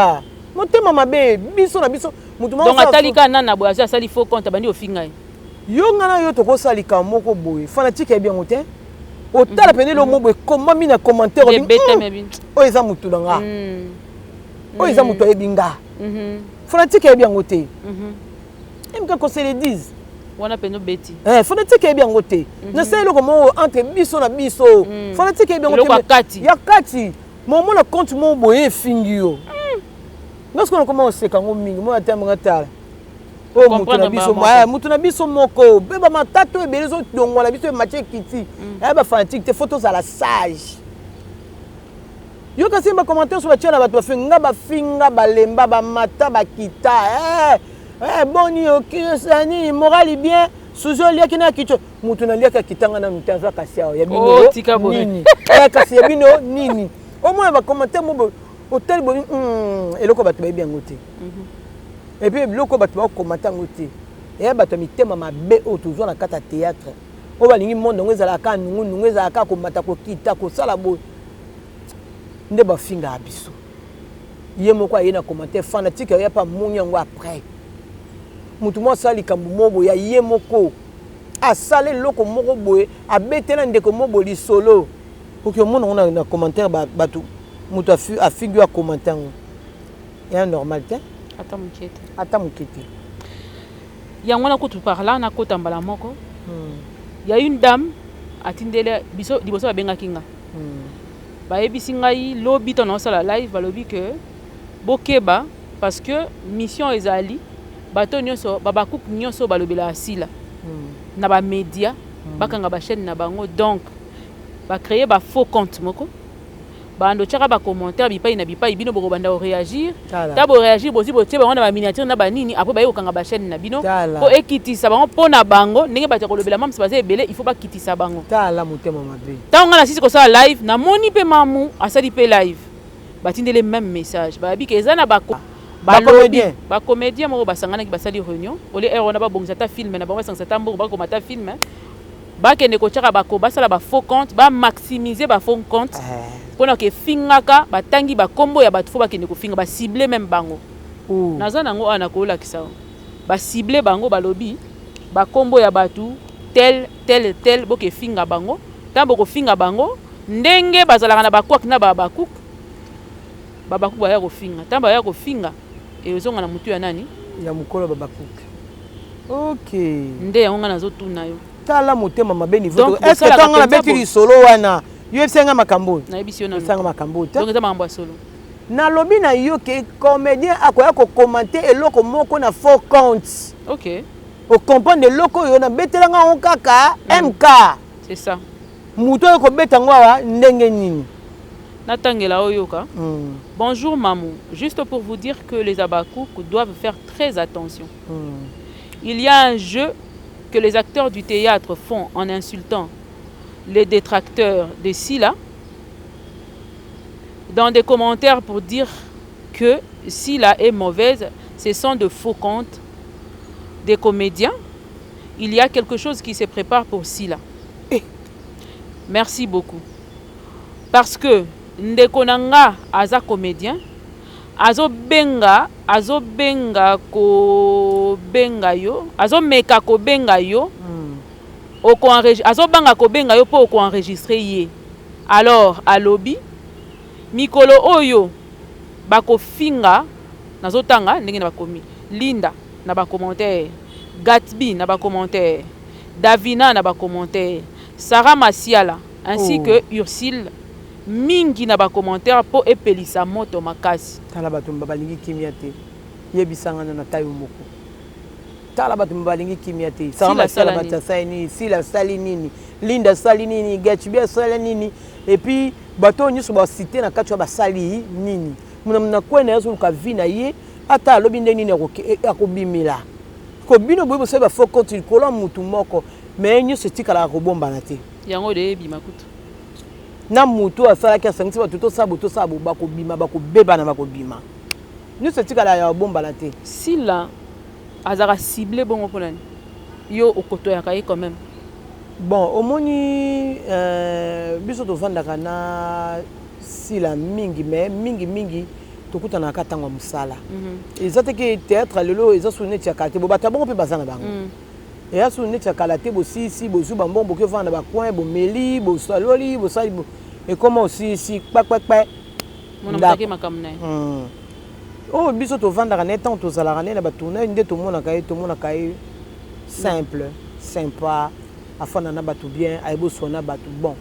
motema mabe, biso na biso. Motu donc atali kaka nana boye, azwi, asali faux compte, abandi ofinga ye. Yo, nga na yo tokosala likambo moko boye, fanatique yebi yango te. Otala pene eloko moko boye ekomami na commentaire, oyo eza motu na nga, oyo eza moto ayebi nga. Fanatique ayebi yango te. MK, qu'on se le dise. Wana pene obeti. Fanatique ayebi yango te. Nasala eloko moko entre biso na biso, fanatique ayebi yango te. Ya kati momona compte moko boye efingi yo, nga sikoyo nakoma koseka yango mingi. Mona te, nga tala oyo motu na biso, motu na biso moko mpe bamatata oyo ebele ezodongwa biso, ematie ekiti aya bafanatiques te. Faut tozala sage. Yo kasi bacommentaire so batia na bato, bafinga, bafinga, balemba, bamata, bakita. Boni nini, morali bien, suzi oliaki na kicho, motu naliaki akitanga nanu te, azwa kasi awa ya bino nini, kasi ya bino nini. Omona bacommentaire mo otali boyi, eloko bato bayebi yango te. Et puis biloko bato bakomata yango te, eya bato ya mitema mabe oyo tozwa na kati ya théâtre, oyo balingi monde yango ezalaka kaka nungunungu, ezalaka kaka komata, kokita, kosala boye, nde bafingaka biso. Ye moko aye na commentaire, fanatique aya mpe amoni yango. Après motu moko asala likambo moko boye ya ye moko, asala eloko moko boye, abetela ndeko moko boye lisolo, oki omona yango na commentaire, bato, moto afingi oyo, akommente yango, eya normal te. Ata moke te. Ata moke te. Yango wana kutu par là nakota mbala moko. Ya une dame atindeli biso liboso, babengaki nga, bayebisi ngai lobi ntango naosala live, balobi ke bokeba parce que mission ezali bato nyonso babakuku nyonso balobelaka Sila na bamédia, bakanga bachaîne na bango. Donc bacréer bafaux compte moko, bando tiaka bacommentaire bipai na bipai, bino bokobanda koréagir. Ta boréagir, bozwi, botie bango na baminiature na banini, après baye kokanga bachaîne na bino mpo ekitisa bango. Mpo na bango ndenge bato ya kolobela mamisa baza ebele, il faut bakitisa bango. Tala motema mabe. Ntango ngai nasisi kosala live, namoni mpe mamu asali mpe live, batindeli même message, bayabi ke eza na balobi bacomédien moko basanganaki, basali réunion, olie heure wana babongisa ata film na bango, basangisa ata mbongo, bakoma ata film, bakende kotiaka bako, basala bafaux compte, bamaximiser bafaux compte mpona ke efingaka, batangi bakombo ya bato, fo bakende kofinga, bacible même bango. Naza nango awa, nakolakisa. Bacible bango, balobi bakombo ya bato tel tel tel, bokefinga bango. Ntango bokofinga bango, ndenge bazalaka na bakwak na babakuk, babakuk baya kofinga. Ntango baya kofinga, ezonga na motu ya nani? Ya mokolo babakuk, ok. Nde yango ngai nazotuna yo. Tala motema mabe niveau. Est ce que ntango nabeti lisolo wana, yo yebisa nga makambo oyo? Nayebisi yo nanu. Osanga makambo oyo te. Donc eza makambo ya solo. Nalobi na yo ke comédien akoya kocommenter eloko moko na faux compte. Ocomprendre eloko oyo nabetelanga yango kaka, MK. C'est ça. Moto oyo kobeta yango awa ndenge nini? Natangela oyoka. Bonjour Mamou, juste pour vous dire que les Abakouk doivent faire très attention. Il y a un jeu que les acteurs du théâtre font en insultant les détracteurs de Sila dans des commentaires pour dire que Sila est mauvaise, ce sont de faux comptes des comédiens. Il y a quelque chose qui se prépare pour Sila. Eh. Merci beaucoup. Parce que ndeko na nga aza comédien, azobenga, azobenga kobenga yo, azomeka kobenga yo, azobanga kobenga yo mpo okoenregistre ye. Alors alobi mikolo oyo bakofinga, nazotanga ndenge na bakomi: Linda na bacommentaire, Gatby na bacommentaire, Davina na bacommentaire, Sarah Masiala ainsi que Ursile mingi na bacommentaire mpo epelisa moto makasi. Tala bato balingi kimia te. Yebisanga nano ata yo moko. Tala bato balingi kimia te. Sarah Masiala, bato asali nini? Sila asali nini? Linda asali nini? Gatby asali nini? Et puis bato oyo nyonso bacité na kati oyo basali nini? Muna kwe na ye, azoluka vie na ye. Ata alobi nde nini, akobimela ko bino boye, bosali bafaux compte likolo ya mutu moko, mais nyonso etikalaka kobombana te. Yango de ebima kutu. Na mutu asalaki, asangisi bato, tosala bo, tosala bo, bakobima, bakobebana, bakobima. Nyonso etikala ya kobombana te. Sila azalaka cible bongo mpona nini? Yo okotoyaka ye quand même. Bon, omoni, biso tovandaka na Sila mingi, mais mingi mingi tokutanaka ntango ya mosala. Eza te ke théâtre lelo eza su neti ya kala te. Bo bato ya bongo mpe baza na bango. Eya su neti ya kala te. Bosilisi, bozwi bambongo, boki ovanda na bacoin, bomeli, bosaloli, bosali, ekoma osilisi kpakpakpa. Mona motake makambo na ye. Oyo biso tovandaka na ye, ntango tozalaka na ye na batournage nde tomonaka ye, tomonaka ye simple, sympa, afanda na bato bien, ayebi oswa na bato. Bon,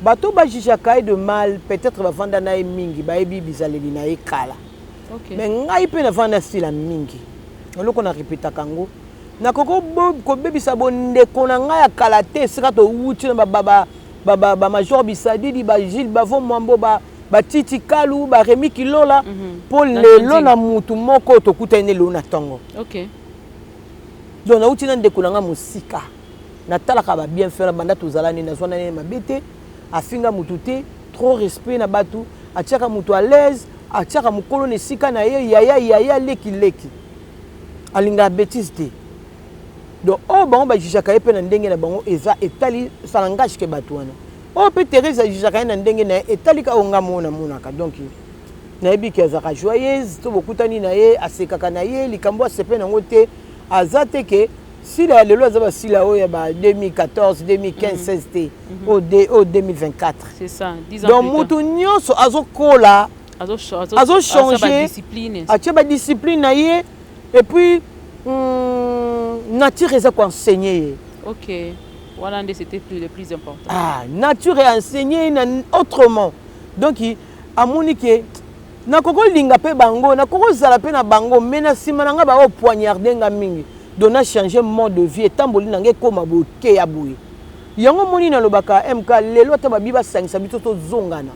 bato bajugeaka ye de mal, peut-être bavanda na ye mingi, bayebi bizaleli na ye kala. Mais ngai mpe navanda na Sila mingi. Eloko na répétaka yango, nakoki kobebisa bondeko na ngai ya kala te. Esika towuti na bamajor Bisadidi, bagilles Bavo Mwambo, batiti Kalu, baremi Kilola, mpo lelo na mutu moko tokutani ne lelo na ntongo. Donc nauti na ndeko na ngai mosika, natalaka babienfait na banda tozala nini, nazwa nani mabe te, afinga mutu te, trop respect na bato, atiaka mutu à l'aise, atiaka mokolo na esika na ye, yaya yaya, leki leki, alingaka bétise te. Donc oyo bango bajugeaka ye mpe na ndenge na bango, eza etali ça n'engage ke bato wana. Oyo mpe Thérèse ajugeaka ye na ndenge na ye, etali ka oyo nga moko namonaka. Donc nayebi ke azalaka joyeuse. To bokutani na ye, asekaka na ye, likambo asepe nango te. Aza te ke Sila ya lelo aza basila oyo ya ba 2014, 2015, 16 te, oyo 2024. C'est ça, 10 ans. Donc mutu nyonso azokola, azochanger, atie badiscipline na ye, et puis nature eza koenseigner ye. Ok, wana nde c'était plus le plus important. Ah, nature enseigner ye na autrement. Donc amoni ke nakoki kolinga mpe bango, nakoki kozala mpe na bango, mais na nsima na ngai baopoignarde nga mingi. Donc na change mode de vie, etamboli na ngai ekóma boye, ya boye. Yango omoni nalobaka, MK, lelo ata babi basangisa biso, tozongana,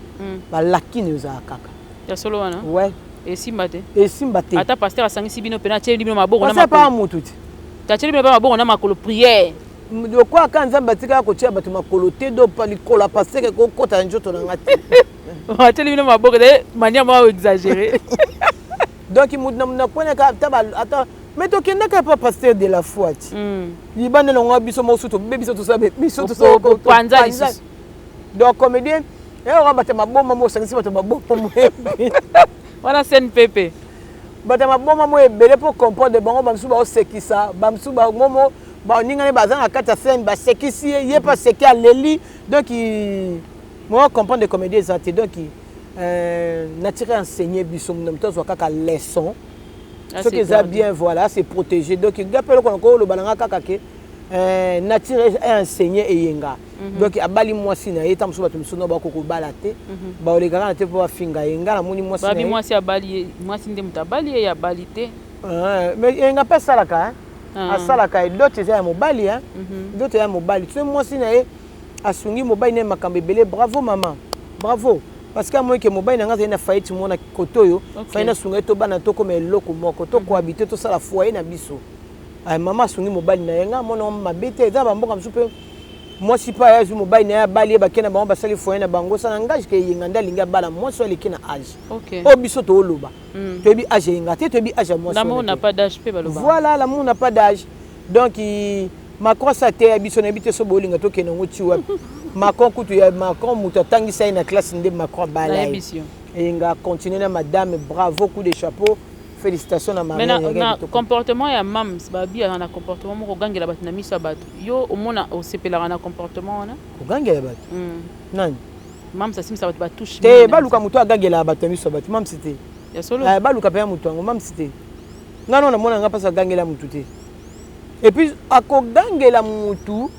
balakine ezala kaka. Ya solo wana? Ouais. Esimba te. Esimba te. Ata pasteur asangisi bino mpena, atieli bino maboko na pasteur pa mutu te. Atieli bino mpe maboko na makolo, prière. Lokola kaka Nzambe atikaka kotia bato makolo te, do likolo ya pasteur ekokota na nzoto na nga te. Atieli bino maboko ezali manière moko exagéré. Donc mutu na mutu nakwenaka ata, mais tokendaka epa pasteur de la foi ti libanda nango, biso moko su tobebisa, tosala biso. Panza lisusu. Donc comédien eyoka bato ya maboma mo, osangisi bato ya maboma mo. Wana CNPP. Bato ya maboma mo ebele mpo comprendre bango. Bamosusu baosekisa, bamosusu bango mo baningani, baza na kati ya scène, basekisi ye, ye mpe aseki, aleli. Donc mo comprendre comédie eza te. Donc nature enseigner biso, moto azwa kaka leçon soki eza bien, voilà, se protéger. Donc nga mpe eloko nako oloba na nga kaka ke nature enseigner Eyenga. Donc abali mwasi na ye, ta mosusu bato mosusu no bakoki kobala te, baolekaka na te mpo bafinga ye. Nga namoni mwasi na ye, mwasi abali ye, mwasi nde moto abali ye, abali te. Mais Eyenga mpe asalaka, asalaka ye. Dot eza ya mobali, dot eza ya mobali. So mwasi na ye asungi mobali na ye makambo ebele. Bravo mama, bravo, parce que amoni ke mobali na nga azali na faillite mona kote oyo, fai nasunga ye, tobana, tokoma eloko moko, tocohabite, tosala foyer na biso. Mama asungi mobali na ye, nga amona mabe te. Eza bamboka mosusu mpe mwasi mpe aya, azwi mobali na ye, abali ye, bakei na bango, basali foyer na bango. Ça n'engage ke Eyenga nde alingi abala mwasi oyo aleki na age. Oyo biso tooloba, toyebi age Eyenga te, toyebi age ya mwasi. L'amour n'a pas d'âge mpe baloba. Voilà, l'amour n'a pas d'âge. Donc Macron asi ateya biso. Nayebi te so bolinga tokende yango ti wapi. Macron kutu ya Macron, moto atangisa ye na classe nde Macron abala ye. Eyenga continue na madame, bravo, coup de chapeau, félicitations na. Mais na comportement ya mams, babi aza na comportement moko, ogangela bato na miso ya bato. Yo omona, osepelaka na comportement wana? Kogangela bato? Nani? Mams asimisa bato batouche. Te, baluka moto agangelaka bato na miso ya bato, mams te. Ya solo? Baluka mpenza moto yango, mams te. Nga no namona nga mpasi agangela motu te. Et puis akogangela mutu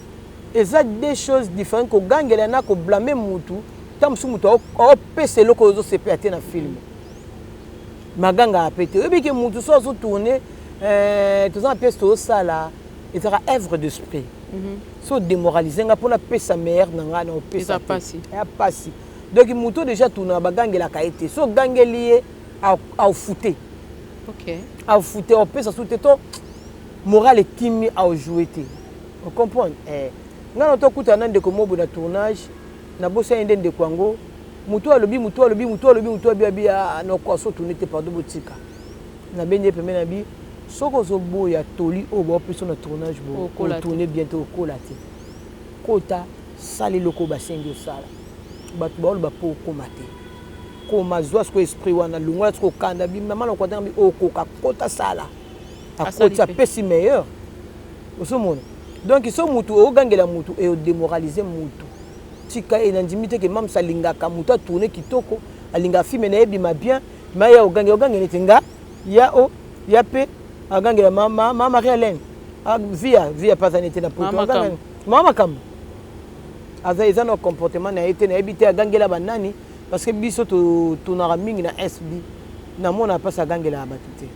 eza deux choses différentes. Kogangela na koblâmer mutu, ntango mosusu mutu aopesa eloko oyo ozosepela te na film, magangaka mpe te. Oyebi ke mutu so azotourne, toza na pièce tozosala, ezalaka œuvre d'esprit. So démoralise nga mpona pesa meilleur na ngai na opesa, te ya pasi. Donc moto déjà tournaka, bagangelaka ye te. So ogangeli ye, Aufute. Aufute, opesa su te to moral ekimi, aojoue te. Ocomprendre? Eh. Ngai na tokutana na ndeko mobo na tournage, nabosani nde ndeko yango. Motu alobi, motu alobi, motu alobi, motu abi abi, ah, noko aso tourne te, pardon, botika. Nabendi ye pembeni, abi soki ozoboya toli oyo baopesa na tournage, bo otourne bien te, okola te. Kota sala eloko oyo basengi osala. Bato baoloba mpo okóma te. Koma zwa sikoyo esprit wana, longola sikoyo okanda bi mama na kwatanga bi okoka kota sala. Akoti, apesi meilleur. Ozomona? Donc so mutu ogangela mutu e odémoraliser mutu. Tika ye. Nandimi te ke mamsa alingaka mutu atourne kitoko, alingaka film na ye ebima bien. Ma ya ogange ogange neti nga ya o ya pe agangela ma ma ma Marie Hélène via via mpe aza neti na poto. Mama makambo aza eza na comportement na ye te. Nayebi te agangela banani, parce que biso totournaka mingi na SB. Namona mpasi agangelaka bato te,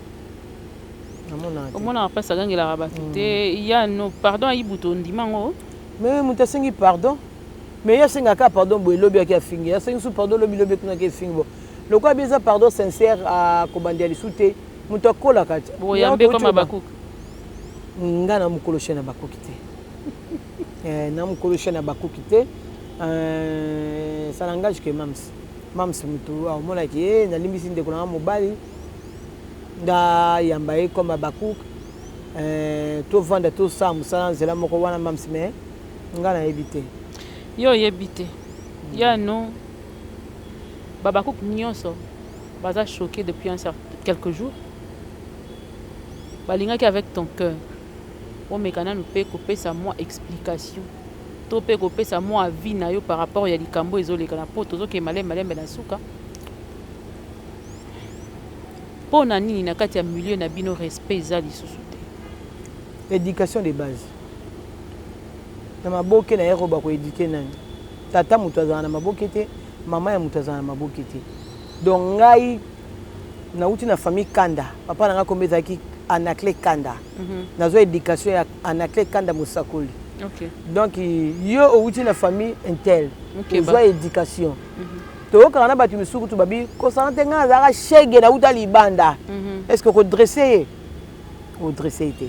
namonaka te. Omonaka mpasi agangelaka bato te. Ya no pardon ayibu, tondima yango. Mais moto asengi pardon, mais ye asengaka pardon boye, elobi aki afingi, asengi su pardon, lobi lobi ekunaki efingi. Bo lokola bi eza pardon sincère, akobandela lisu te. Moto akolaka te. Boyambe comme bakuki. Nga na mokolo chaîne ya bakuki te. Na mokolo chaîne ya bakuki te. Ça n'engage que mams. Mams motu aomonaki ye, nalimbisi ndeko nanga mobali, nga yamba ye comme bakuk, tovanda, tosala mosala nzela moko wana mams. Mais nga nayebi te. Yo oyebi te. Ya no babakuku nyonso baza choqué depuis un certain quelques jours. Balingaki avec ton cœur omeka nanu mpe kopesa mwa explication to mpe kopesa mwa avis na yo par rapport ya likambo ezoleka na po tozokende malembe malembe na suka. Mpo na nini na kati ya milieu na bino respect eza lisusu te? Éducation de base na maboke na ye ko bakoéduquer nani? Tata moto azala na maboke te, mama ya moto azala na maboke te. Donc ngai nauti na famille Kanda. Papa na ngai kombo ezalaki Anacle Kanda. Nazwa éducation ya Anacle Kanda mosakoli. Donc yo outi na famille intel, ozwa éducation. Toyokaka na bato misusu kutu babi kosana te, ngai azalaka shege, nauta libanda. Est ce que okodresse ye? Odresse ye te.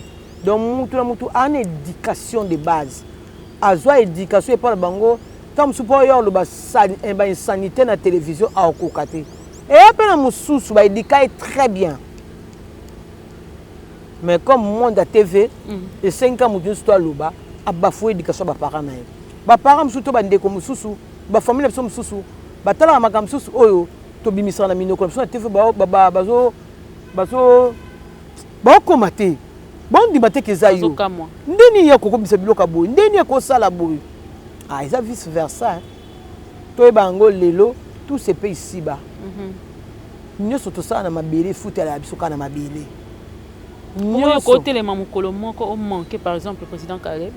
Donc mutu na mutu ana éducation de base, azwa éducation epai na bango. Ntango mosusu mpo oyo oloba bainsanité na télévision, aokoka te. Eya mpe na mosusu baéduka ye très bien, mais comme monde ya TV esengi ka motu nyonso to aloba, abafouer éducation ya baparent na ye. Baparent mosusu to bandeko mosusu, bafamille na biso mosusu batalaka makambo mosusu oyo tobimisaka na minoko na biso na TV, bazo bazo baokoma te, baondima te ke eza yo. Ndeni ya kokobisa biloko ya boye, ndeni ya kosala boye, ah, eza vice versa. Toyeba yango lelo, tout se paye ici-bas. Nyonso tosala na mabele efutela ya biso kaka na mabele. Oyo kotelema mokolo moko omanque par exemple président Caleb?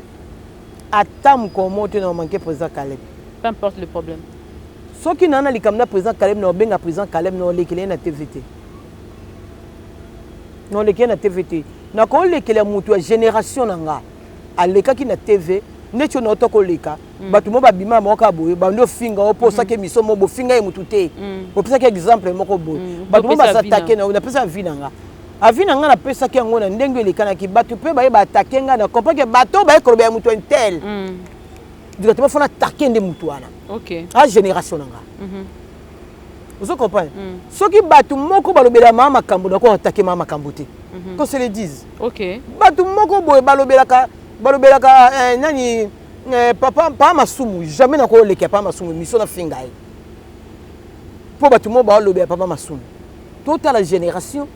Ata mokolo moko te na omanque président Caleb. Peu importe le problème? Soki naa na likambo na président Caleb, na obenga président Caleb, na olekela ye na TV te, na olekela ye na TV te. Nakolekela moto ya génération na nga alekaki na TV neti oyo naota koleka. Bato mo babima moko kaka boye, bandi ofinga o mpo osaki émission mo bofinga ye motu te, opesaki exemple moko boye. Bato mo basatake na napesa avis na nga. Avis na nga napesaki yango na ndenge elekanaki. Bato mpe baye baattaquer ngai. Na comprendre ke bato baye koloba ya moto intel directement, fona attaquer nde motu wana a génération na nga. Ozo comprendre? Soki bato moko balobela maa makambo, nako attaquer maa makambo te, qu'on se le dise. Bato moko boye balobelaka nani, papa pa Masumu, jamais nakoleka pa Masumu émission na finga ye, mpo bato moko balobela papa Masumu. Totala génération,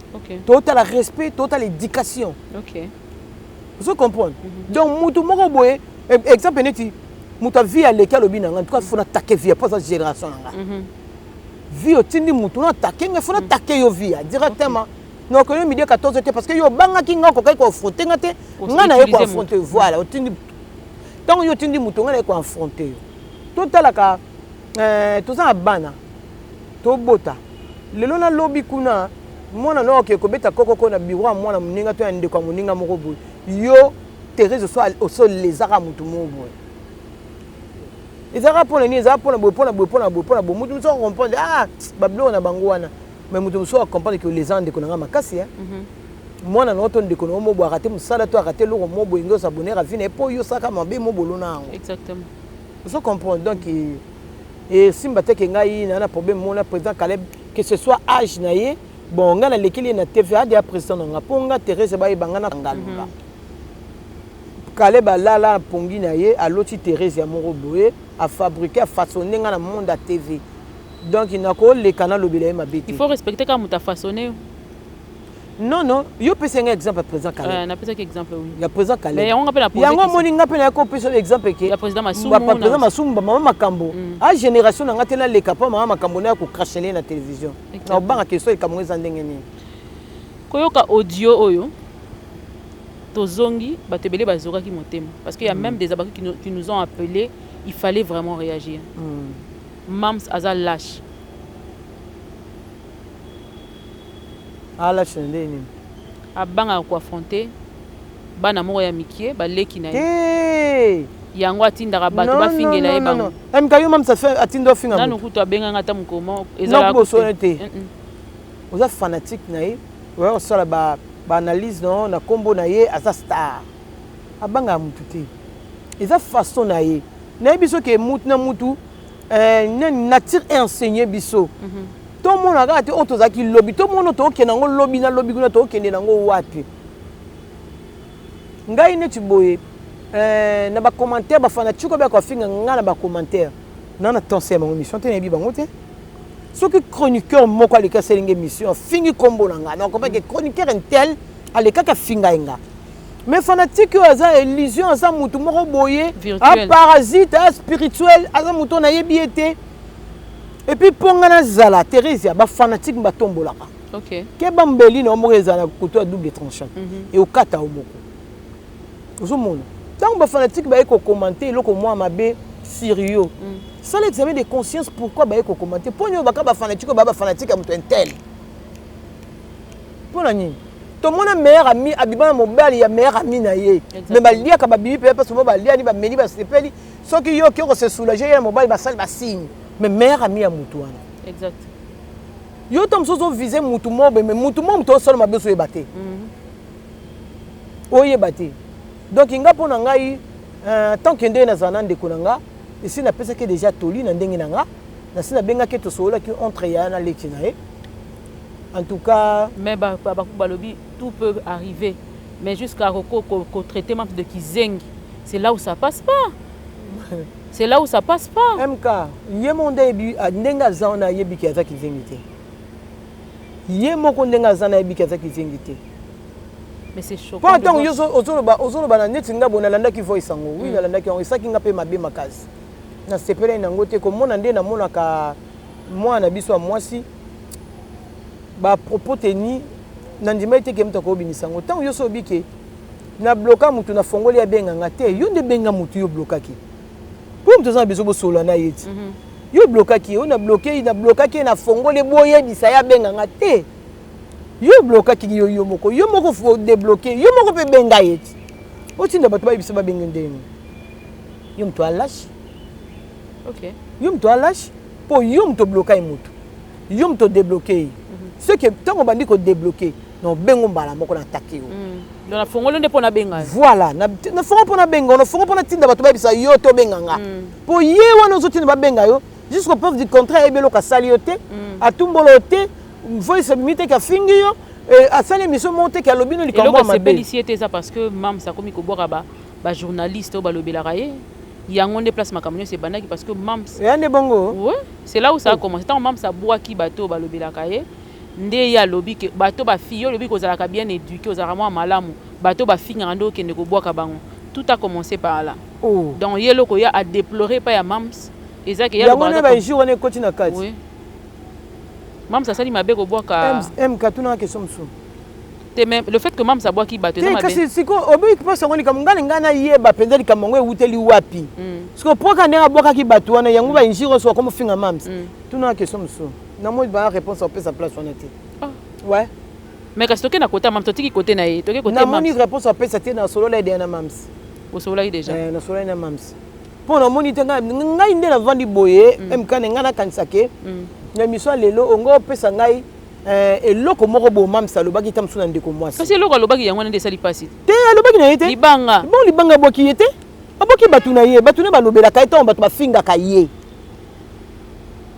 totala respect, totala éducation. Ozo comprendre? Donc mutu moko boye, exemple neti moto avi aleki alobi na nga, en tout cas faut natake vie mpo aza génération na nga. Vie otindi mutu na atake nga, faut natake yo via directement. Nakoyo midi 14 te, parce que yo obangaki nga, okokaki koaffronter nga te. Nga na ye koaffronter, voilà. Otindi, ntango yo otindi moto, nga na ye koaffronter yo. Totalaka, toza na bana, tobota lelo nalobi kuna mwana no oke kobeta kokoko na bureau ya mwana moninga to ya ndeko ya moninga moko boye. Yo Therese osolezaka motu moko boye, ezalaka mpona nini? Ezalaka mpona boye, mpona boye, mpona boye, mpona boye. Motu mosusu acomprendre, ah, babiloko na bango wana. Mais moto mosusu acomprendre ke oleza ndeko na nga makasi, eh. Mwana na yo to ndeko na yo mobo arate mosala to arate eloko mo boye, nge osabonner avi na ye mpo yo osalaka mabe mobolo na yango. Exactement. Ozo comprendre? Donc esimba te ke ngai naa na problème moko na président Caleb, que ce soit âge na ye. Bon, ngai nalekeli ye na TV, ade ya président na nga, mpo nga Thérèse bayeba nga na ngalula. Caleb alala pongi na ye, aloti Thérèse ya moko boye, afabriqué, afaçonné nga na monde ya TV. Donc nakoleka nalobela ye mabe te. Il faut respecter kaka moto afaçonné yo. Non, non, yo pesa nga exemple ya président Caleb. Napesaki exemple, oui. Ya président Caleb. Mais yango nga mpe na pose yango question. Omoni, nga mpe nayaki kopesa yo exemple ke Ya président Masumu. Président Masumu, bamama Makambo a génération na nga te, naleka mpo mama Makambo naya kocracher na télévision na obanga question likambo ngo eza ndenge nini. Koyoka audio oyo, tozongi, bato ebele bazokaki motema, parce qu'il y a même des abaki qui nous ont appelé, il fallait vraiment réagir. Mams aza lâche. Alâche na ndenge nini? Abangaka koaffronter bana moko ya mikie, baleki na ye. Te. Yango atindaka bato bafingela ye bango. MK, yo Mams atinda ofinga? Nanu kutu abenganga ata mokoma. Ezalaka te. Oza fanatique na ye, oya kosala baanalyse na na nkombo na ye. Aza star, abangaka mutu te, eza façon na ye. Nayebi soki mutu na mutu nani nature enseigné biso. Tomona kaka te oyo tozalaki lobi, tomona tookende yango lobi na lobi kuna, tookende nango wapi. Ngai neti boye na bacommentaire, bafanatike oyo bayaka kofinga ngai na bacommentaire, na tense ya bango émission te, nayebi bango te. Soki chroniqueur moko aleki asalinga émission, afingi nkombo na ngai, nakomprendre ke chroniqueur un tel alekaki afinga ye nga. Mais fanatique oyo aza illusion, aza mutu moko boye aparasite, a spirituel, aza mutu oyo nayebi ye te. Et puis mpo nga nazala Thérésia, bafanatike batombolaka ke bambeli na yo moko ezala na couteau ya double tranchant ekokata yo moko. Ozomona, ntango bafanatike baye kocommenter eloko mwa mabe sur yo, sala examen de conscience. Pourquoi baye kocommenter? Mpo nini baka bafanatike oyo baya bafanatike ya moto un tel? Mpo na nini? Tomona meilleur ami abima na mobali ya meilleur ami na ye, mais baliaka, babimi mpe parce mo baliani, bameli, basepeli. Soki yo okoki kose soulager ye na mobali, basali basigne, mais meilleur ami ya motu wana. Exact. Yo to mosusu ozovise mutu mobe, mais mutu mo moto osala mabe, ozoyeba te, oyeba te. Donc nga, mpo na ngai, tant que ndenge nazala na ndeko na nga, esi napesaki déjà toli na ndenge na nga, nasi nabengaki, tosololaki entre yaya na leki na ye. En tout cas. Mais balobi tout peut arriver, mais jusqu'à kotraiter Mams de kizengi, c'est là où ça passe pas, c'est là où ça passe pas. MK, ye moko nde ayebi ndenge aza wana, ayebiki aza kizengi te. Ye moko ndenge aza na, ayebiki aza kizengi te. Mais c'est choquant. Mpo ntango yo ozoloba na neti nga boye, nalandaki voice yango, oui, nalandaki yango, esaki nga mpe mabe makasi, nasepelaki nango te. Komona nde namonaka mwana na biso ya mwasi, bapropos teni, nandimai te ke moto akobimisa yango. Ntango yo so oyebi ke na bloka motu, nafongoli, abenganga te, yo nde benga motu yo blokaki, mpo moto aza na besoin bosolola na ye ti. Yo blokaki ye, oyo na bloke, na blokaki ye, nafongoli, boyebisa ye abenganga te. Yo blokaki yo, yo moko, yo moko débloqué, yo moko mpe benga ye ti. Otinda bato bayebisa babenge ndenge yo moto alâche. Yo moto alâche, mpo yo moto obloka ye, motu yo moto odébloqué ye. Ce que ntango obandi kodébloquer, na obengo mbala moko, na atake yo. Donc nafongoli nde mpo nabenga. Voilà, nafongo mpo nabenga, nafongo mpo natinda bato bayebisa yo te obenga nga, mpo ye wana ozotinda babenga yo, jusqu'au preuve du contraire, ayebi eloko asali yo te, atumbolo yo te, voice abimi te ke afingi yo, asali émission moko te ke alobi no likambo ya mabe. Esepelisi ye te, eza parce que Mams akomi kobwaka bajournaliste oyo balobelaka ye. Yango nde place makambo nyonso ebandaki, parce que Mams Eya nde bongo. Ouais, c'est là où ça a commencé. Ntango Mams abwaki bato oyo balobelaka ye, nde ye alobi ke bato bafille, yo olobi kozalaka bien éduqué, ozalaka mwa malamu, bato bafingaka nde okende kobwaka bango. Tout a commencé par là. Oh. Donc ye eloko ya adéploré epai ya Mams eza ke yango nde bainjure wana ekoti na kati. Oui. Mams asali mabe kobwaka. MK, tunaka question mosusu. Te, mais le fait que Mams abwaki bato eza mabe. Kasi sikoyo oboyi mpasi yango, likambo ngai ngai nayeba mpenza likambo yango ewuteli wapi. Sikoyo poka ndenge abwakaki bato wana, yango bainjure nyonso bakomofinga Mams. Tunaka question mosusu, namoni baa réponse apesa place wana te. Ouais. Mais kasi toke na kota Mams, totiki kote na ye, toke kote. Namoni réponse apesa te. Nasolola edeya na Mams. Osololaki déjà? Nasololaki na Mams, mpo namoni te. Ngai nde navandi boye, MK, ngai nakanisa ke na émission ya lelo ongo opesa ngai. Eloko moko boye Mam's alobaki ta mosusu na ndeko mwasi. Kasi eloko alobaki yango wana nde esali mpasi. Te, alobaki na ye te. Libanga. Bon, libanga abwaki ye te, abwaki bato na ye. Bato ne balobelaka ye. Ntango bato bafingaka ye,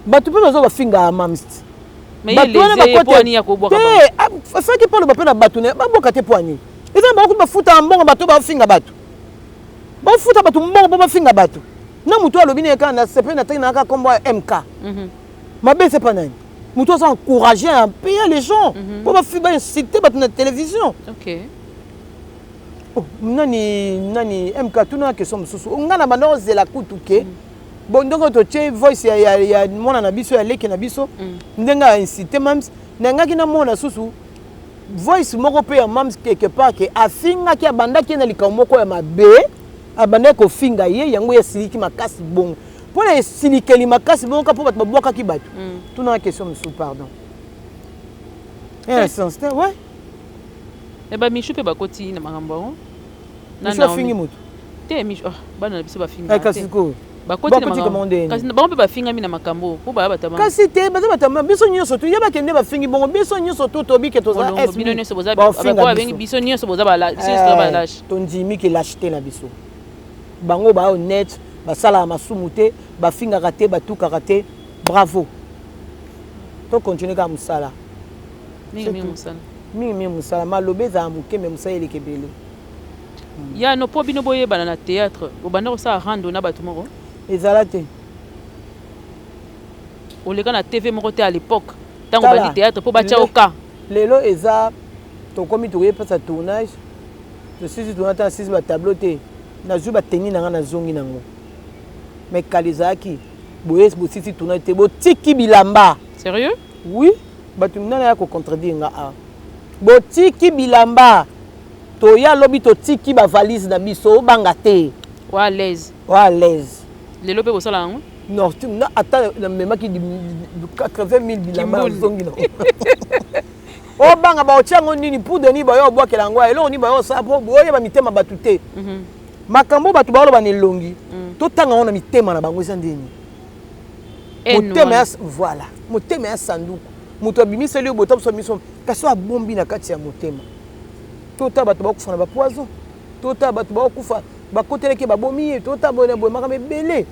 bato mpe bazo bafingaka Mam's. Bato wana te, afaki mpo aloba mpe na bato na ye, babwaka te. Mpo ani eza na bango kutu bafutaka mbongo. Bato bafinga bato, bafuta bato mbongo mpo bafinga bato. Na motu alobi na ye kaka na sepe na tangi na kaka kombo ya MK. Mabe eza epa nani? Motu aza encouragé à payer les gens mpo bainsulte bato na télévision. Oh, nani nani MK, tuna question mosusu. Nga na banda ozela kutu ke bon, ndenge totie voice ya mwana na biso, ya leki na biso, ndenge ainsulte Mams, nangaki namona susu voice moko mpe ya Mams quelque part ke afingaki, abandaki ye na likambo moko ya mabe, abandaki kofinga ye. Yango ye asiliki makasi bongo, mpo na esilikeli makasi bongo ka mpo bato babwakaki bato. Tunaka question mosusu, pardon, sens te, ouais. Me bamishu mpe bakoti na makambo yango. Misu afingi motu? Te, mishu, oh, bana na biso bafingaka. Kasi sikoyo bakoti na makambo, kasi bango mpe bafingami na makambo mpo baya bato. Kasi te, baza bato. Biso nyonso tu ye bakende bafingi bongo, biso nyonso tu tobike toza. Bino nyonso boza babengi, biso nyonso boza balâches. Tondimi ke lâcheté na biso. Bango ba honnête, basalaka masumu te, bafingaka te, batukaka te. Bravo, tocontinue kaka mosala. Mingi mosala. Mingi mingi mosala. Maloba ezala moke, me mosala eleka ebele. Ya no, mpo bino boyebana na théâtre, obanda kosala rando na bato moko? Ezala te. Oleka na TV moko te à l'époque, ntango obandi théâtre, mpo batya oka? Lelo eza tokomi, tokoyepesa tournage, tosisi tournage, ta nasisi batableau te, nazwi bateni na ngai, nazongi nango. Mais kala ezalaki boye: bosisi tournage te, botiki bilamba. Sérieux? Oui, bato nani aya kocontredire nga awa? Botiki bilamba, toya lobi, totiki bavalise na biso, obanga te. Wa à l'aise. Wa à l'aise. Lelo mpe kosala yango? Non, ata namemaki 80 000 bilamba, nazongi nango. Obanga baotia yango nini? Poudre nini bayo obwakela yango? Eloko nini bayo osala? Mpo oyeba mitema bato te. Makambo bato baoloba na elongi, totanga yango na mitema na bango eza ndeni. Motema ya, voilà, motema ya sanduku. Moto abimiseli yo bota biso miso, kasi oyo abombi na kati ya motema. Tota bato bakokufa na bapoison, tota bato bakokufa bakotelaki, babomi ye, tota boye na boye, makambo ebele.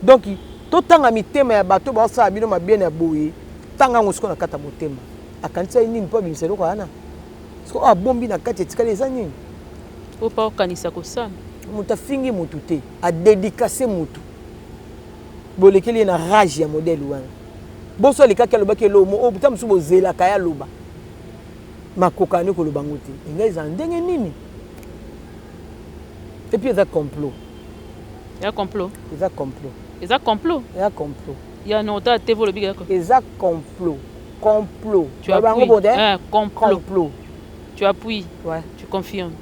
Donc totanga mitema ya bato baosala bino mabe na boye. Tanga yango sikoyo na kati ya motema, akanisi ye nini mpo abimisa eloko wana? Sikoyo oyo abombi na kati etikali eza nini? Oyo mpa okanisa kosala. Moto afingi motu te, adédicace motu, bolekeli ye na rage ya modèle wana. Boso alekaki, alobaki eloko mo oyo ta mosusu bozelaka ye aloba, makoka ani koloba yango te. Engai ezala ndenge nini? Et puis eza complot. Ya complot? Eza complot. Eza complot? Eza complot. Ya no, ota te, olobi eza complot, complot. Tu appuies? Bango eh, complot. Complot. Tu appuies? Ouais. Tu confirmes?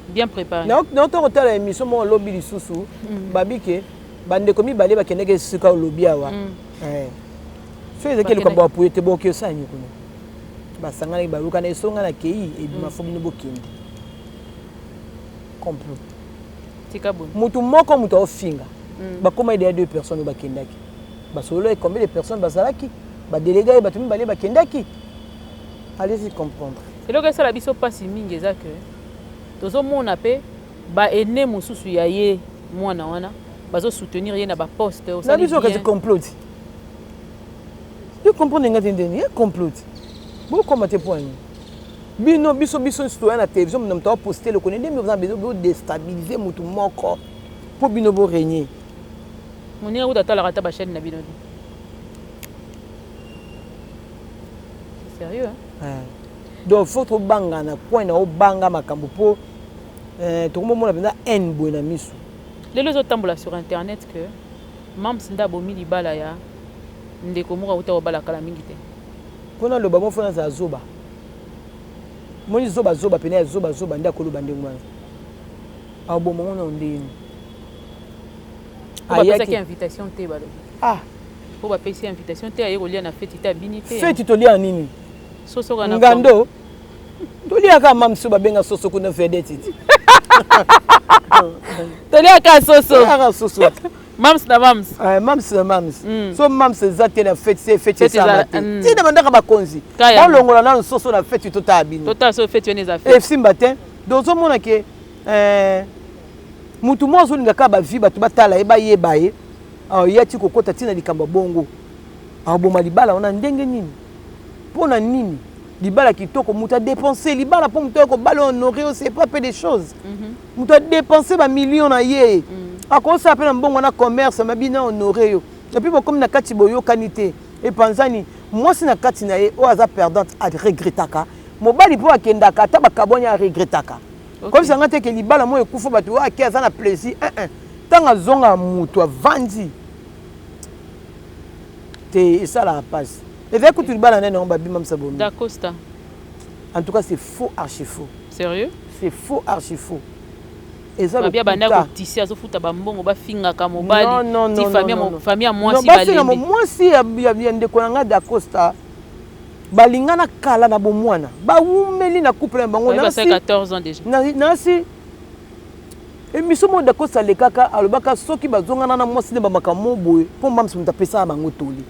Bien préparé. Naota kotala émission moko olobi lisusu, babi ke bandeko mibale bakendaki esika olobi awa. So ezalaki likambo apuye te, boki osala nini kuna? Basanganaki, bayokana, esonga na kei ebima, fo bino bokende. Complot. Tika boye. Motu moko, moto aofinga, bakóma deya deux personnes oyo bakendaki, basolola. Combien de personnes bazalaki? Badélégué ye, bato mibale bakendaki. Allez-y comprendre. Eloko esala biso mpasi mingi eza ke tozomona mpe baene mosusu ya ye mwana wana bazosoutenir ye na baposte. Na biso kasi complot, yo comprendre nga te ndeni ye complot. Bokoma te po ani bino biso biso nyonso toya na télévision, na moto aposte eloko nde boza bodéstabiliser motu moko mpo bino borégner. Moninga kuta atalaka ata bachaîne na bino te. C'est sérieux, hein? Donc faut tobanga na coin na obanga makambo mpo tokomomona mpenza haine boye na miso. Lelo ezotambola sur internet que Mams nde abomi libala ya ndeko moko auta kobala kala mingi te. Mpona aloba mo, fo nazala zoba. Moni zoba zoba pene ya zoba zoba nde akoloba ndenge wana, aboma ngo na ndeni. Po bapesaki invitation te, balobi. Ah. Po bapesi invitation te, aye kolia na feti te, abini te. Feti tolia nini? Soso kana. Ngando toliaka mamso, babenga soso kuna vedette ti. Toliaka soso. Toliaka soso. Mams na mams. Mams na mams. So mams eza te na feti, se feti esalama te. Ntina bandaka bakonzi balongola nano soso na feti, totala bino. Totala so feti wana eza feti. Esimba te. Donc ozomona ke mutu moko azolinga kaka bavie, bato batala ye, bayeba ye, ye ati kokɔta ntina likambo ya bongo, akoboma libala wana ndenge nini? Mpo na nini? Libala kitoko, moto adépenser libala mpo moto aye kobala, honorer yo, c'est pas peu de choses. Moto adépenser bamillion na ye, akosala mpe na mbongo na commerce mabina, honorer yo, et puis bokomi na kati, boyokani te, epanzani. Mwasi na kati na ye oyo aza perdante aregretaka mobali mpo akendaka, ata bakabwani, aregretaka. Koyebisa nga te ke libala moko ekufa, bato oyo ake aza na plaisir. Ntango azonga, moto avandi te, esalaka mpasi. Ezali kutu libala nani yango babimamisa bomi. Dacosta. En tout cas, c'est faux, archi faux. Sérieux? C'est faux, archi faux. Eza babia banda kotisi, azofuta bambongo, bafingaka mobali ti famille ya mwasi. Bafinga mwasi ya ndeko na nga Dacosta. Balingana kala na bomwana, bawumeli na couple na bango. 14 ans déjà. Nasi émission moko Dacosta alekaka, alobaka soki bazongana na mwasi nde bamakambo boye, mpo mamisi moto apesaka bango toli.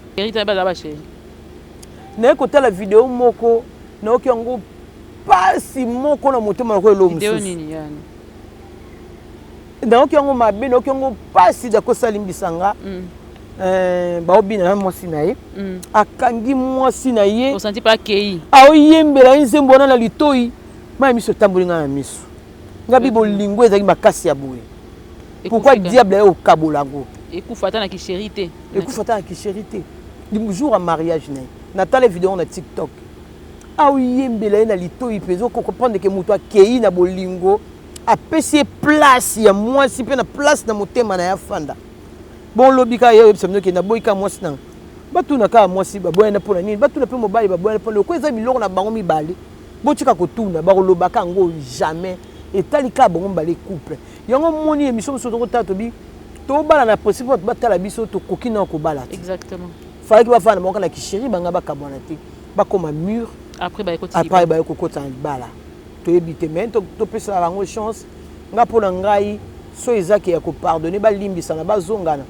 Naye kotala video moko, nayoki yango pasi moko na motema lokola eloko mosusu. Nayoki yango mabe, nayoki yango pasi. Dacosta alimbisa nga. Baobina na mwasi na ye, akangi mwasi na ye, aoyembela ye nzembo wana na litoi, mai miso etamboli ngai na miso. Nga bi bolingo ezalaki makasi ya boye, pourquoi diable aye okabola yango? Ekufa ata na kichéri te. Ekufa ata na kichéri te. Jour ya mariage na ye, natala video na TikTok, aoyembela ye na litoi mpenza. Okocomprendre ke moto akei na bolingo, apesi ye place ya mwasi mpe na place na motema na ye afanda. Bon, lobi kaka ye oyebisa bino ke naboyi kaka mwasi nanga. Batuna kaka mwasi baboyana mpona nini, batuna mpe mobali baboyana mpona loko. Eza biloko na bango mibale, botika kotuna, bakolobaka yango jamais. Etali kaka bango mibale, couple yango. Moni émission mosusu tokotala, tobi tobala na principe bato batala biso, tokoki na kobala te. Exactement. Falaki bafanda na bango kaka na kichéri, banga bakabwana te, bakoma mûr. Après après baye kokota na libala, toyebi te. Mais topesaka bango chance. Nga, mpo na ngai, so ezaki ya kopardonner, balimbisana, bazongana,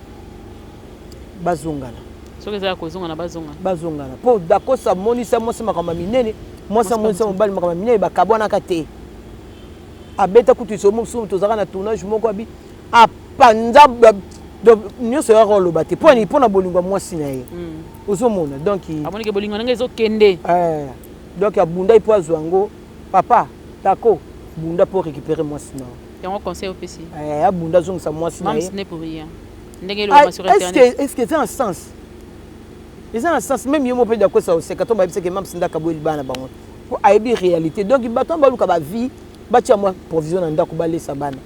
bazongana. Soki eza ya kozongana, bazongana. Bazongana, mpo Dacosta amonisa mwasi makambo ya minene, mwasi amonisa mobali makambo ya minene, bakabwanaka te. Abeta kutu lisolo mosusu, tozalaka na tournage moko, abi apanza nyonso yaka oloba te mpo mpo na bolingo ya mwasi na ye. Ozomona donc amonike bolingo ndenge ezokende. Donc abundai mpo azwa yango. Papa Tako, bunda mpo récupérer mwasi na yo. Yango conseil opesi. Abunda, azongisa mwasi na ye. N'est pour rien ndenge elobama sur internet. Est ce que eza na sens? Eza na sens. Même ye mo mpe Dacosta oseka to bayebisaki mamsi ndaka boye libala na bango, po ayebi réalité. Donc bato wana baluka bavie, batia mwa provision na ndako, balesa bana.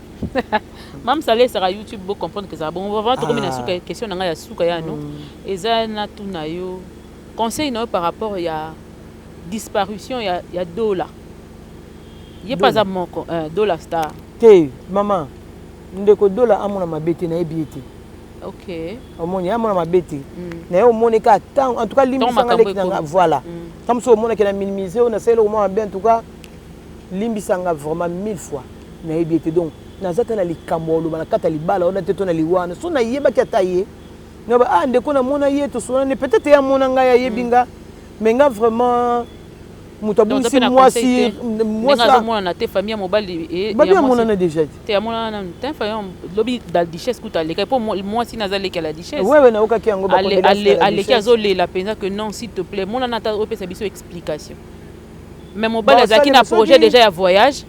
Mamsa alesaka YouTube, bocomprendre ke ezala bongo. Vraiment, tokomi na suka. Question na ngai ya suka yano eza, natuna yo conseil na yo par rapport ya disparition ya Dola. Ye mpe aza moko, Dola Star. Te mama, ndeko Dola amona mabe te, nayebi ye te. Ok. Omoni, amona mabe te na ye. Omoni kaka ntango, en tout cas limbisanga, leki nanga. Voilà, ntango mosusu omonaki na minimiser oyo nasali eloko mwa mabe, en tout cas limbisanga vraiment mille fois. Nayebi ye te, donc naza te na likambo ya koloba na kati ya libala wana te to na liwa wana. So nayebaki ata ye, ngaba ah, ndeko namona ye, tosolani, peut-être ye amona ngai, ayebi nga. Mais nga vraiment, moto abungisi mwasi. Azomonana te, famille ya mobali. Babi amonana déjà te. Te, amonana nanu te. Famille lobi la duchesse kuta aleka mpo mwasi naza leki ya la duchesse. Wewe, nayokaki yango. Aleki, azolela mpenza que non, s'il te plaît, monana ata, opesa biso explication. Mais mobali azalaki na projet déjà ya voyage.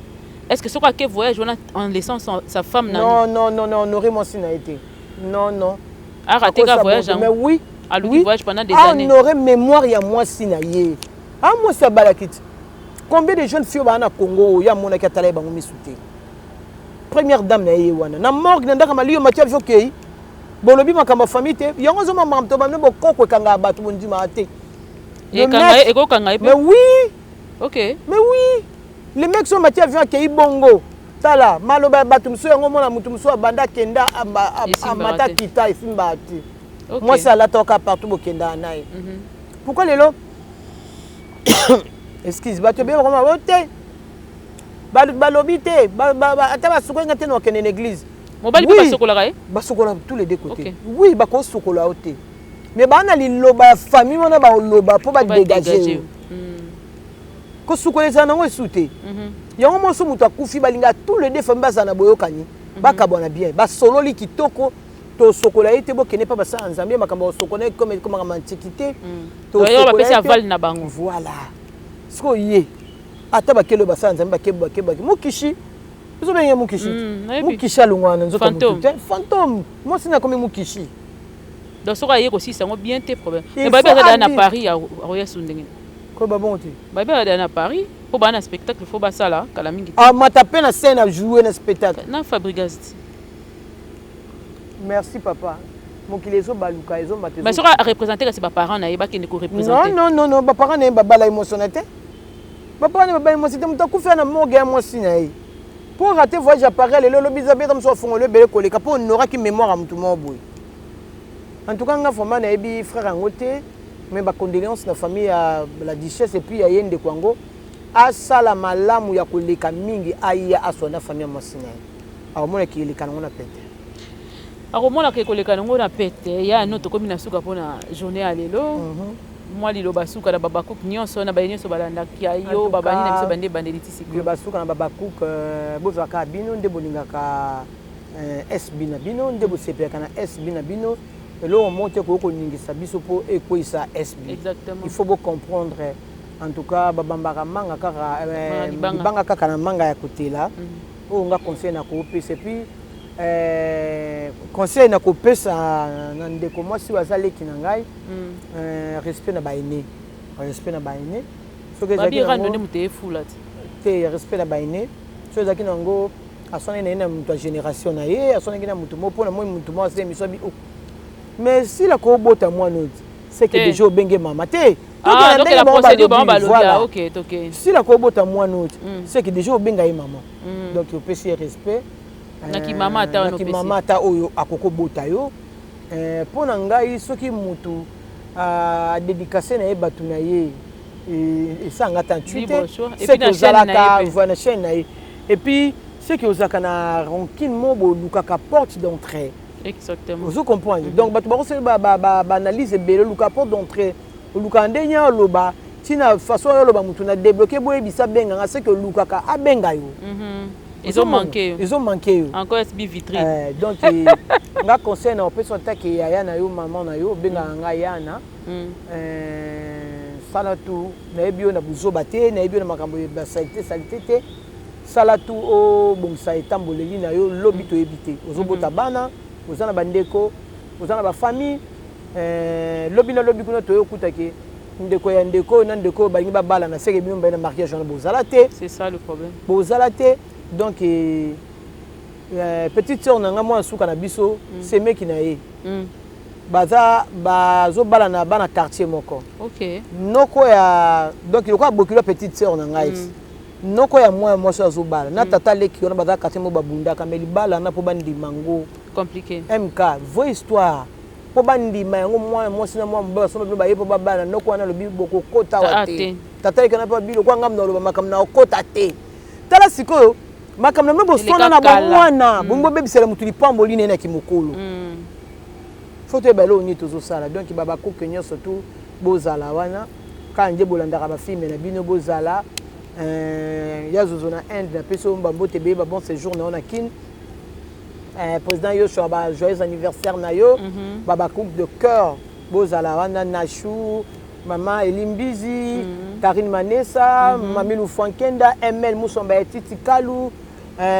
Est ce que soki ake voyage wana en laissant sa femme na Non, non, non, non, honoré mwasi na ye te, non, non. Arate ka voyage yango. Mais oui. Aluki voyage pendant des années. Honoré mémoire ya mwasi na ye. A mwasi abalaki ti, combien de jeunes filles baa na Congo oyo amonaki, atala ye bango misu te? Première dame na ye, ye wana na morgue na ndaka maliyo matia biso. Okei, bolobi makambo ya famille te, yango ozoma makambo to bamino bokoko ekangaka bato, bondimaka te. Ekokanga ye. Mais oui. Ok. Mais oui, le mec so matia avion, akei bongo. Tala maloba ya bato mosusu yango, omona motu mosusu abanda, akenda, amata, kita, esimbaka te. Mwasi alataka partout, bokendaka na ye. Pourquoi lelo, excuse, bato ebele bakoma o te, balobi te, ata basukoki nga te na okende na église. Mobali mpe basokolaka ye? Basokola tous les deux côtés. Oui, bakosokola yo te, mais baa na liloba ya famille wana, baoloba mpo badégage yo. Kosukola ezala nango esu te. Yango moso moto akufi, balinga tous les deux famille bazala na boyokani, bakabwana bien, basololi kitoko. Tosokola ye te, bokende mpa basala Nzambe. Makambo ya kosokola ye comme makambo ya antiquité. Bapesi aval na bango. Voilà. Sikoyo ye ata bakele oyo basala Nzambe, bakebe bakebe mokishi, ozobenge mokishi, mokishi alongwana na nzoto ya motu te. Fantôme, mwasi na akomi mokishi. Donc soki aye kosilisa yango bien te, problème. Mais bayebi aza na Paris, akoya su ndenge? Koyeba bongo te. Bayebi aza na Paris mpo baa na spectacle, faut basala kala mingi. Amata mpe na scène, ajoue na spectacle. Na Fabrigas ti. Merci papa. Mokili ezobaluka, ezomata. Mais soki areprésente, kasi baparent na ye bakende koreprésente. Non, non, non, baparent na ye babala ye mwasi na te. Baparent na ye babala ye mwasi te. Moto akufi na morgue ya mwasi na ye mpo rate voyage ya Paris. Lelo olobi eza mosu afongoli ebele koleka mpo honoraki mémoire ya motu moko boye. En tout cas, nga vraiment nayebi frère yango te, mais bacondoléance na famille ya la duchesse. Et puis ya ye ndeko yango asala malamu ya koleka mingi, aya aswa na famille ya mwasi na ye, akomonaki eleka nango na pete. Akomonaka ekoleka nango na pete. Ya no, tokomi na suka mpona journée ya lelo. Mwa liloba suka na babacook nyonso, na baye nyonso balandaki ya yo, babandi na biso, bandi ebandeli ti sikoyo. Liloba suka na babacook, bozwaka bino nde bolingaka SB na bino, nde bosepelaka na SB na bino. Eloko moko te koki koningisa biso mpo ekweyisa SB. Il faut bocomprendre. En tout cas, babambaka manga kaka, libanga kaka na manga ya kotela. Oyo nga conseil na kopesa. Et puis conseil na kopesa na ndeko mwasi oyo aza leki na ngai, respect na baaîné, respect na baaîné. Soki ezalaki moto efula te, respect na baaîné. Soki ezalaki nango, aswanaki na ye na moto ya génération na ye, aswanaki na moto moko mpona moi moto moko asala émission abi o. Mais sila kobota mwana oyo, c'est que déjà obenge mama te. Sila kobota mwana oyo, c'est que déjà obenga ye mama, donc opesi ye respect. Naki mama ata oyo akoki obota yo. Mpo na ngai, soki motu adédicace na ye bato na ye, esanga ta ntui te, seke ozalaka na chaîne na ye. Et puis seke ozalaka na rancune mo, bolukaka porte d'entrée. Exactement. Ozo comprendre? Donc bato bakosala baanalyse ebele. Oluka porte d'entrée, olukaka ndenge oloba, ntina façon oyo oloba, motu na débloqué, boyebisa abenganga, seke olukaka abenga yo. Ezomanke yo. Ezomanke yo. Encore SB vitrine. Donc nga conseil na opesa, otake yaya na yo, mama na yo, obengaka ngai yana, sala tu. Nayebi yo na buzoba te, nayebi yo na makambo basaleté saleté te. Sala tu obongisa etamboleli na yo. Lobi toyebi te, ozobota bana, oza na bandeko, oza na bafamille. Lobi na lobi kuna toye okutaki ndeko ya ndeko oyo na ndeko oyo balingi babala na seke, bino mibali na mariage wana bozala te. C'est ça le problème. Bozala te. Donc petite sœur na nga, mwana suka na biso, semeki na ye, baza bazobala na bana quartier moko. Noko ya, donc lokola bokilo ya petite sœur na ngai, noko ya mwana mwasi oyo azobala na tata leki wana, baza quartier moko, babundaka, mais libala wana mpo bandima ngo Compliqué. MK, vraie histoire, mpo bandima yango, mwana mwasi na mwana mobali basomba bino, baye mpo babala, noko wana alobi bokokota awa Ah, te. Te. Tata leki wana mpe babi lokwa ngambo na oloba makambo na okota te. Tala sikoyo makambo na bino boswana na Eleka kala. bomwana, bongi bobebisela motu lipamboli na ye na kimokolo. Faut toyeba eloko nini tozosala. Donc babakoke nyonso tu bozala wana kaka nde bolandaka bafilme na bino, bozala ya zozo na Inde, napesi oyo bambote ebele, ba bon séjour na yo na Kine. Président Yoshua, ba joyeux anniversaire na yo. Babacook de cœur bozala wana, Nashu, mama Elimbizi, Karine Manesa, Mami Lufankenda, ML Musomba ya Titi Kalu,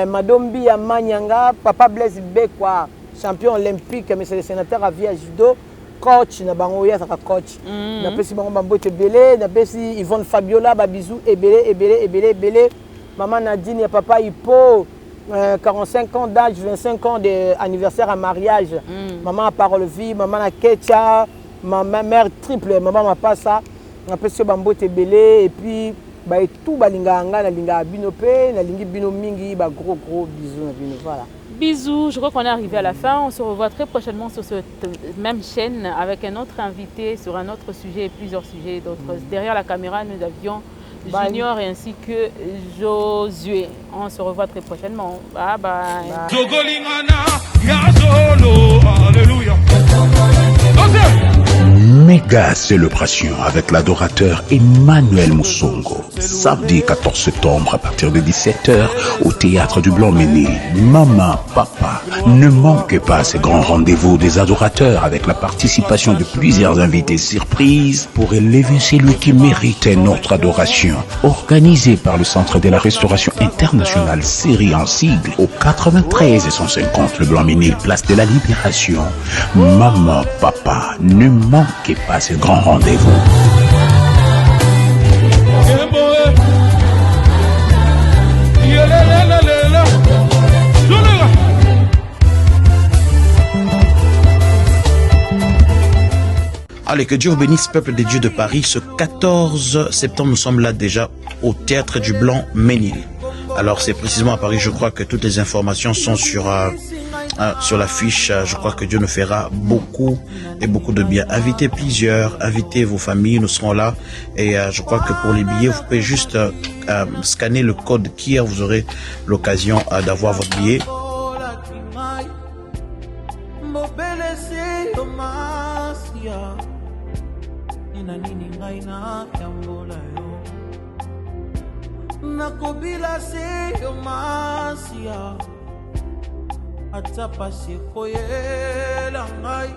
Madombi ya Manyanga, papa Blaise Bekwa, champion olympique, monsieur le sénateur à vie ya judo, coach na bango oyo azalaka coach. Napesi bango bambote ebele. Napesi Yvonne Fabiola babizu ebele ebele ebele ebele. Mama Nadine ya papa Ipo, 45 ans d'âge, 25 ans de anniversaire à mariage. Maman Parole Vie, maman na Kecha, ma mère triple, maman Mapasa, napesi yo bambote ebele. Et puis baetu balingaka ngai, nalingaka bino mpe nalingi bino mingi. Ba gros gros bisous na bino, voilà. Bisous, je crois qu'on est arrivé à la fin. On se revoit très prochainement sur cette même chaîne avec un autre invité sur un autre sujet et plusieurs sujets d'autres. Derrière la caméra, nous avions Bye. Junior ainsi que Josué. On se revoit très prochainement. Bye bye. Bye. Zogolingana ya solo, alléluia. Méga célébration avec l'adorateur Emmanuel Moussongo. Samedi 14 septembre à partir de 17h au théâtre du Blanc-Ménil. Maman, papa, ne manquez pas ces grands rendez-vous des adorateurs avec la participation de plusieurs invités surprises pour élever celui qui mérite notre adoration. Organisé par le Centre de la Restauration Internationale série en sigle au 93 et 150 le Blanc-Ménil, place de la Libération. Maman, papa, ne manquez pas ce grand rendez-vous. Allez, que Dieu vous bénisse, peuple de Dieu de Paris. Ce 14 septembre, nous sommes là déjà au Théâtre du Blanc Ménil. Alors, c'est précisément à Paris, je crois que toutes les informations sont sur, sur la fiche. Je crois que Dieu nous fera beaucoup et beaucoup de bien. Invitez plusieurs, invitez vos familles, nous serons là. Et je crois que pour les billets, vous pouvez juste scanner le code QR, vous aurez l'occasion d'avoir votre billet. Olaki ngai mobelesi yo masiya nina nini ngai nayambola yo nakobila se yo masiya ata pasi ekoyela ngai.